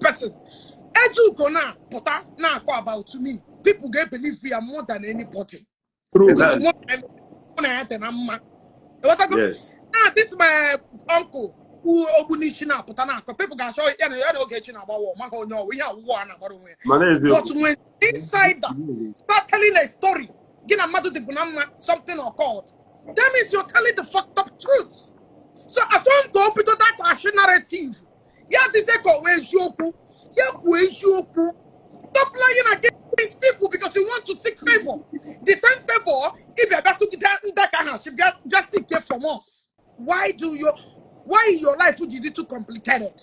person. Ezugo na pụta na-akọ about me. People ga-believe ya more than anybody. True. Because mụ na ya dị na mma. Ịghọtago? Yes. Ah, this my uncle who Ogbunichi na-apụta na-akọ, people ga-achọ ya na Ogechi na-agbawa ọma ha onye ọwụ ihe ọwụwa a na-agbara onwe ya. Mana But eziokwu. when insider start telling a story, gị na mmadụ dịbụ na mma, something occurred, that means you're telling the fucked up truth. So achọghị m ka o bido that ashi narrative ya dịzie ka ọ wee eziokwu. Ya kwuo eziokwu. Stop lying against people because you want to seek favor. The same favor ịbịa bịa tụgide ndaka ha si bịa bịa seek it from us. Why your life would be too complicated?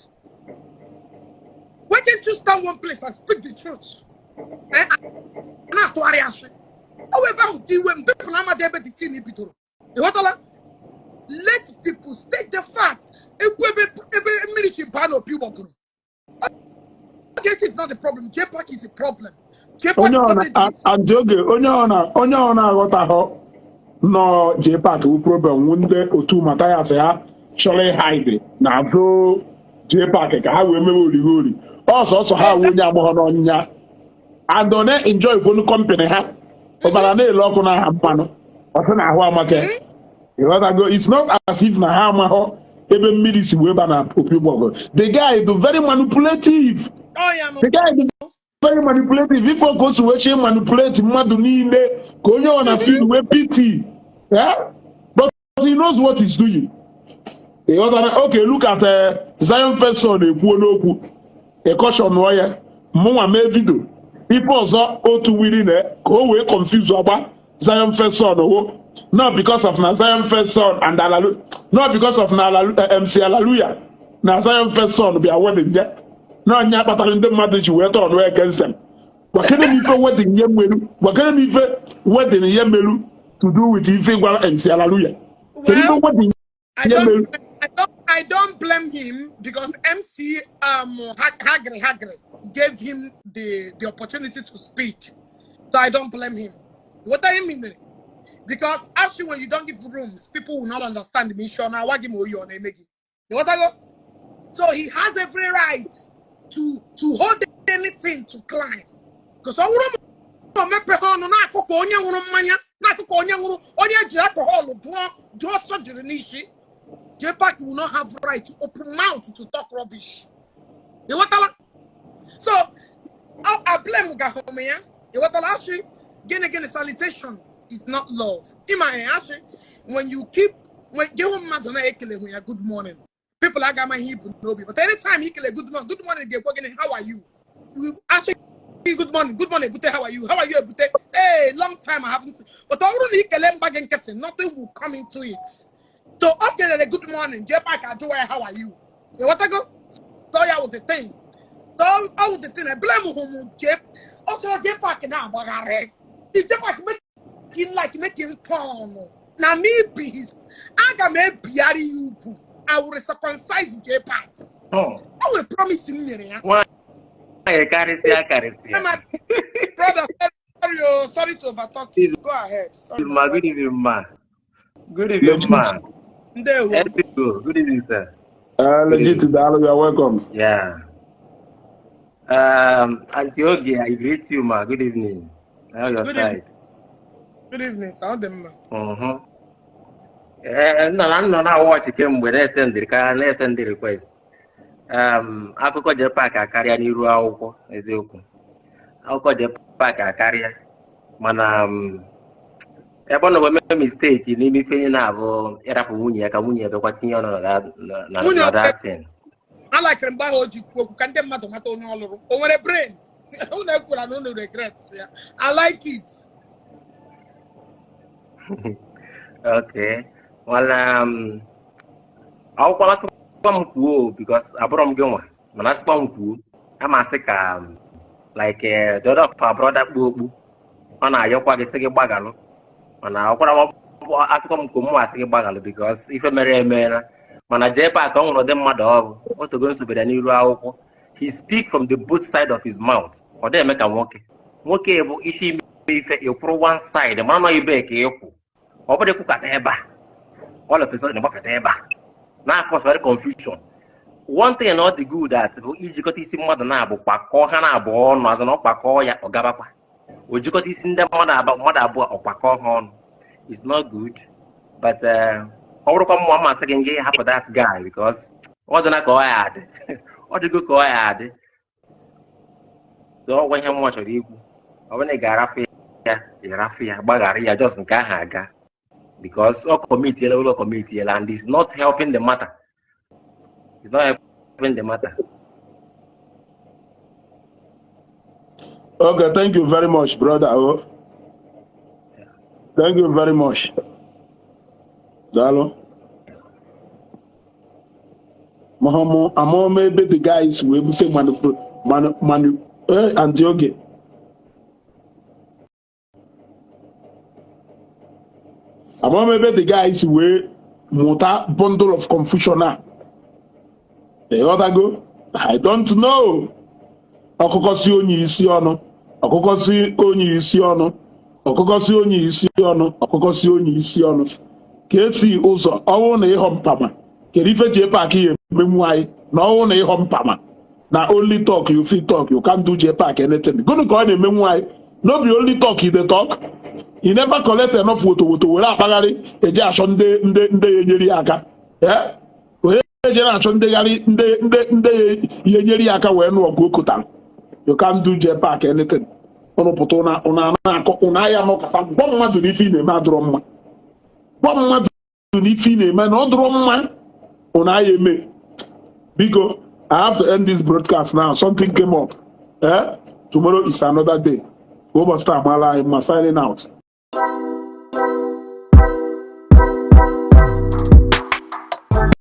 Why can't you stand one place and speak the truth? Eh, na-atụgharị asị ọ wee ebe ahụ dị iwe m. People amadị ebe the thing bidoro. Ịghọtala? Let people state the facts. Ekwu ebe mmiri si baa n'opi ụgbọgụrụ. Ogechi is not the problem. JPAC is the problem. JPAC Onye ọ na started it. Aunty Oge, onye ọ na-aghọtaghọ nọ JPAC wu problem wu ndị otu Mathias ha chọrọ ịhide na azụ JPAC ka ha wee mewe origori ọsọsọ ha wụ onye agbọghọ n'ọnyịnya and ọ na-enjoy kwonu company ha. Ọbara na-ele ọkụ n'aha mmanụ ọsị na ahụ amaka. Ịghọtago? It's not as if na ha amaghọ ebe mmiri si wee ba na opi ụgbọgụrụ. The guy dị very manipulative. Ọ ya nụ. The guy dị very manipulative. Ife ka o si wee chie manipulate mmadụ niile ka onye ọ na feel wee pity. Eh? But he knows what he's doing. Ịghọtara? Okay, look at Zion First Son ekwuo n'okwu ịkọshọnụọ ya. Mụnwa mee video ife ọzọ otu wiri na ka o wee confuse ọgba Zion First Son wo, not because of na Zion First Son and Alalu, not because of na Alalu, MC Hallelujah na Zion First Son bịa wedding ya na ọnya kpatara ndị mmadụ ji wee tọọ against them. Gwakere m ife wedding ya meru, gwakere m ife wedding ya meru to do with ife gwara MC Hallelujah. Kedu ife Well, wedding I ya don't, meru? I don't blame him because MC Hagri gave him the opportunity to speak, so I don't blame him. What I mean, because actually when you don't give rooms, people will not understand the mission. Now, what give me your name? What I go? So he has every right to hold anything to climb. Because ọ bụrụ ma o mepee ọnụ na-akụkọ onye ṅụrụ mmanya, na-akụkọ onye ṅụrụ, onye ejiri alcohol dụọ surgery n'isi, JPAC will not have right to open mouth to talk rubbish. Ịghọtala? So I blame gahome ya. Ịghọtala? Asị gịnị gịnị, salutation is not love. Ịma ya, asị when you keep when gị hụ mmadụ na-ekele hụ ya good morning, people aga ama ihe ibu n'obi. But anytime ikele good morning, good morning ga-ekwe gịnị, "How are you?" You asị good morning, good morning ebute "How are you?" "How are you?" ebute "Hey, long time I haven't seen." But ọ bụrụ na ikele mgba gị nkịtị, nothing will come into it. So o kelere good morning, JPAC ajụwa ya, "How are you?" Ịghọtago? So ya wụ the thing. So ọ wụ the thing. I blame him. J ọ chọrọ JPAC na-agbagharị. If JPAC make him like make him turn na me be his, aga m ebigharị ya ugwu. I will circumcise JPAC. Oh. Ọ wee promise m nyere ya. Nwaanyị karịsịa karịsịa. My brother, sorry, oh, sorry to overtalk you. Go ahead. Sorry, my Ma, good brother. evening, ma. Good evening, ma. Ndewo. Ezigbo, good evening, sir. Legit, Good evening. daalụ, you are welcome. Yeah. Auntie Oge, I greet you, ma. Good evening. How your Good evening. side? Good evening, sir. Ọ dị mma. Uh-huh. Nọ na watch kemgbe na-esendịrị ka na-esendị request. Akụkọ Jepak akarịa n'iru akwụkwọ eziokwu. Akụkọ Jepak akarịa mana ebe ọ nọ eme mistake n'ime ife niile na-abụ ịrapụ nwunye ya ka nwunye ya bịakwa tinye ọnụ na Nwunye na ọ that thing. alakịrị mgbe ahụ o ji kwuo okwu ka ndị mmadụ mata onye ọ lụrụ. O nwere brain. Unu ekwela na unu regret ya. I like it. Okay. Well, akwụkwọ asịkwa m kwuo because abụrọ m gị nwa mana asịkwa m kwuo ama asị ka like the other of our brother kpu okpu ọ na-ayọkwa gị sị gị gbagalụ mana akwụkwọ asịkwa m kwuo mụ asị gị gbagalụ because ife mere emeela mana Jepak ọ nwụrụ ụdị mmadụ ọ bụ otogo nsobere n'iru akwụkwọ. He speak from the both side of his mouth. Ọ dị eme ka nwoke nwoke bụ isi ime ife ịkwụrụ one side mara nọ ibe ka ịkwụ ọ bụrụ ịkwụkata ebe a all of a sudden gbakọta ebe a na-akọs very confusion. One thing not the good at bụ ijikọta isi mmadụ na-abụ kwakọọ ha na-abụ ọnụ azụ na ọ kwakọọ ya ọ gabakwa o jikọta isi ndị mmadụ abụọ ọ kwakọọ ha ọnụ. It's not good, but ọ bụrụkwa mmụọ mmasị gị nge hapụ that guy because ọ dịna ka ọ ya adị ọ dịgo ka ọ ya adị. Ọgwa ihe mmụọ chọrọ ikwu ọ bụrụ na ị ga-arafụ ya ịrafụ ya gbaghara ya just nke ahụ aga because ọ kọmitiela ụlọ kọmitiela and it's not helping the matter. It's not helping the matter. Okay, thank you very much, brother. Oh, thank you very much. Daalụ. Mahomo, amom ebe the guys wee bute manu manu manu Auntie Oge. Amom ebe the guys wee mụta bundle of confusion a. The other go, I don't know. Ọkụkọ si onye isi ọnụ, ọkụkọ si onye isi ọnụ, ọkụkọ si onye isi ọnụ, ọkụkọ si onye isi ọnụ. Ka esi ụzọ ọnwụ na ịghọ mpama kedu ife Jepak ya emenwu anyị na ọnwụ na ịghọ mpama na only talk you fit talk, you can't do Jepak anything. Gịnị ka ọ na-emenwu anyị? No be only talk you dey talk. You never collect enough woto woto were akpagharị eje achọ ndị ndị ndị ya enyere ya aka. Were eje na-achọ ndegharị ndị ndị ndị ya enyere ya aka wee nụọ ọgụ okotara. You can't do Jepak anything. Ụnụ pụta ụnụ na-akọ ụnụ ahịa nọkọta gwa mmadụ na ife ị na-eme adịrọ mma. Gwa mmadụ na ife ị na-eme na ọ dịrọ mma ụnụ ahịa eme. Biko, I have to end this broadcast now. Something came up. Tomorrow is another day. Ụbọchị taa amaala anyị mma. Signing out.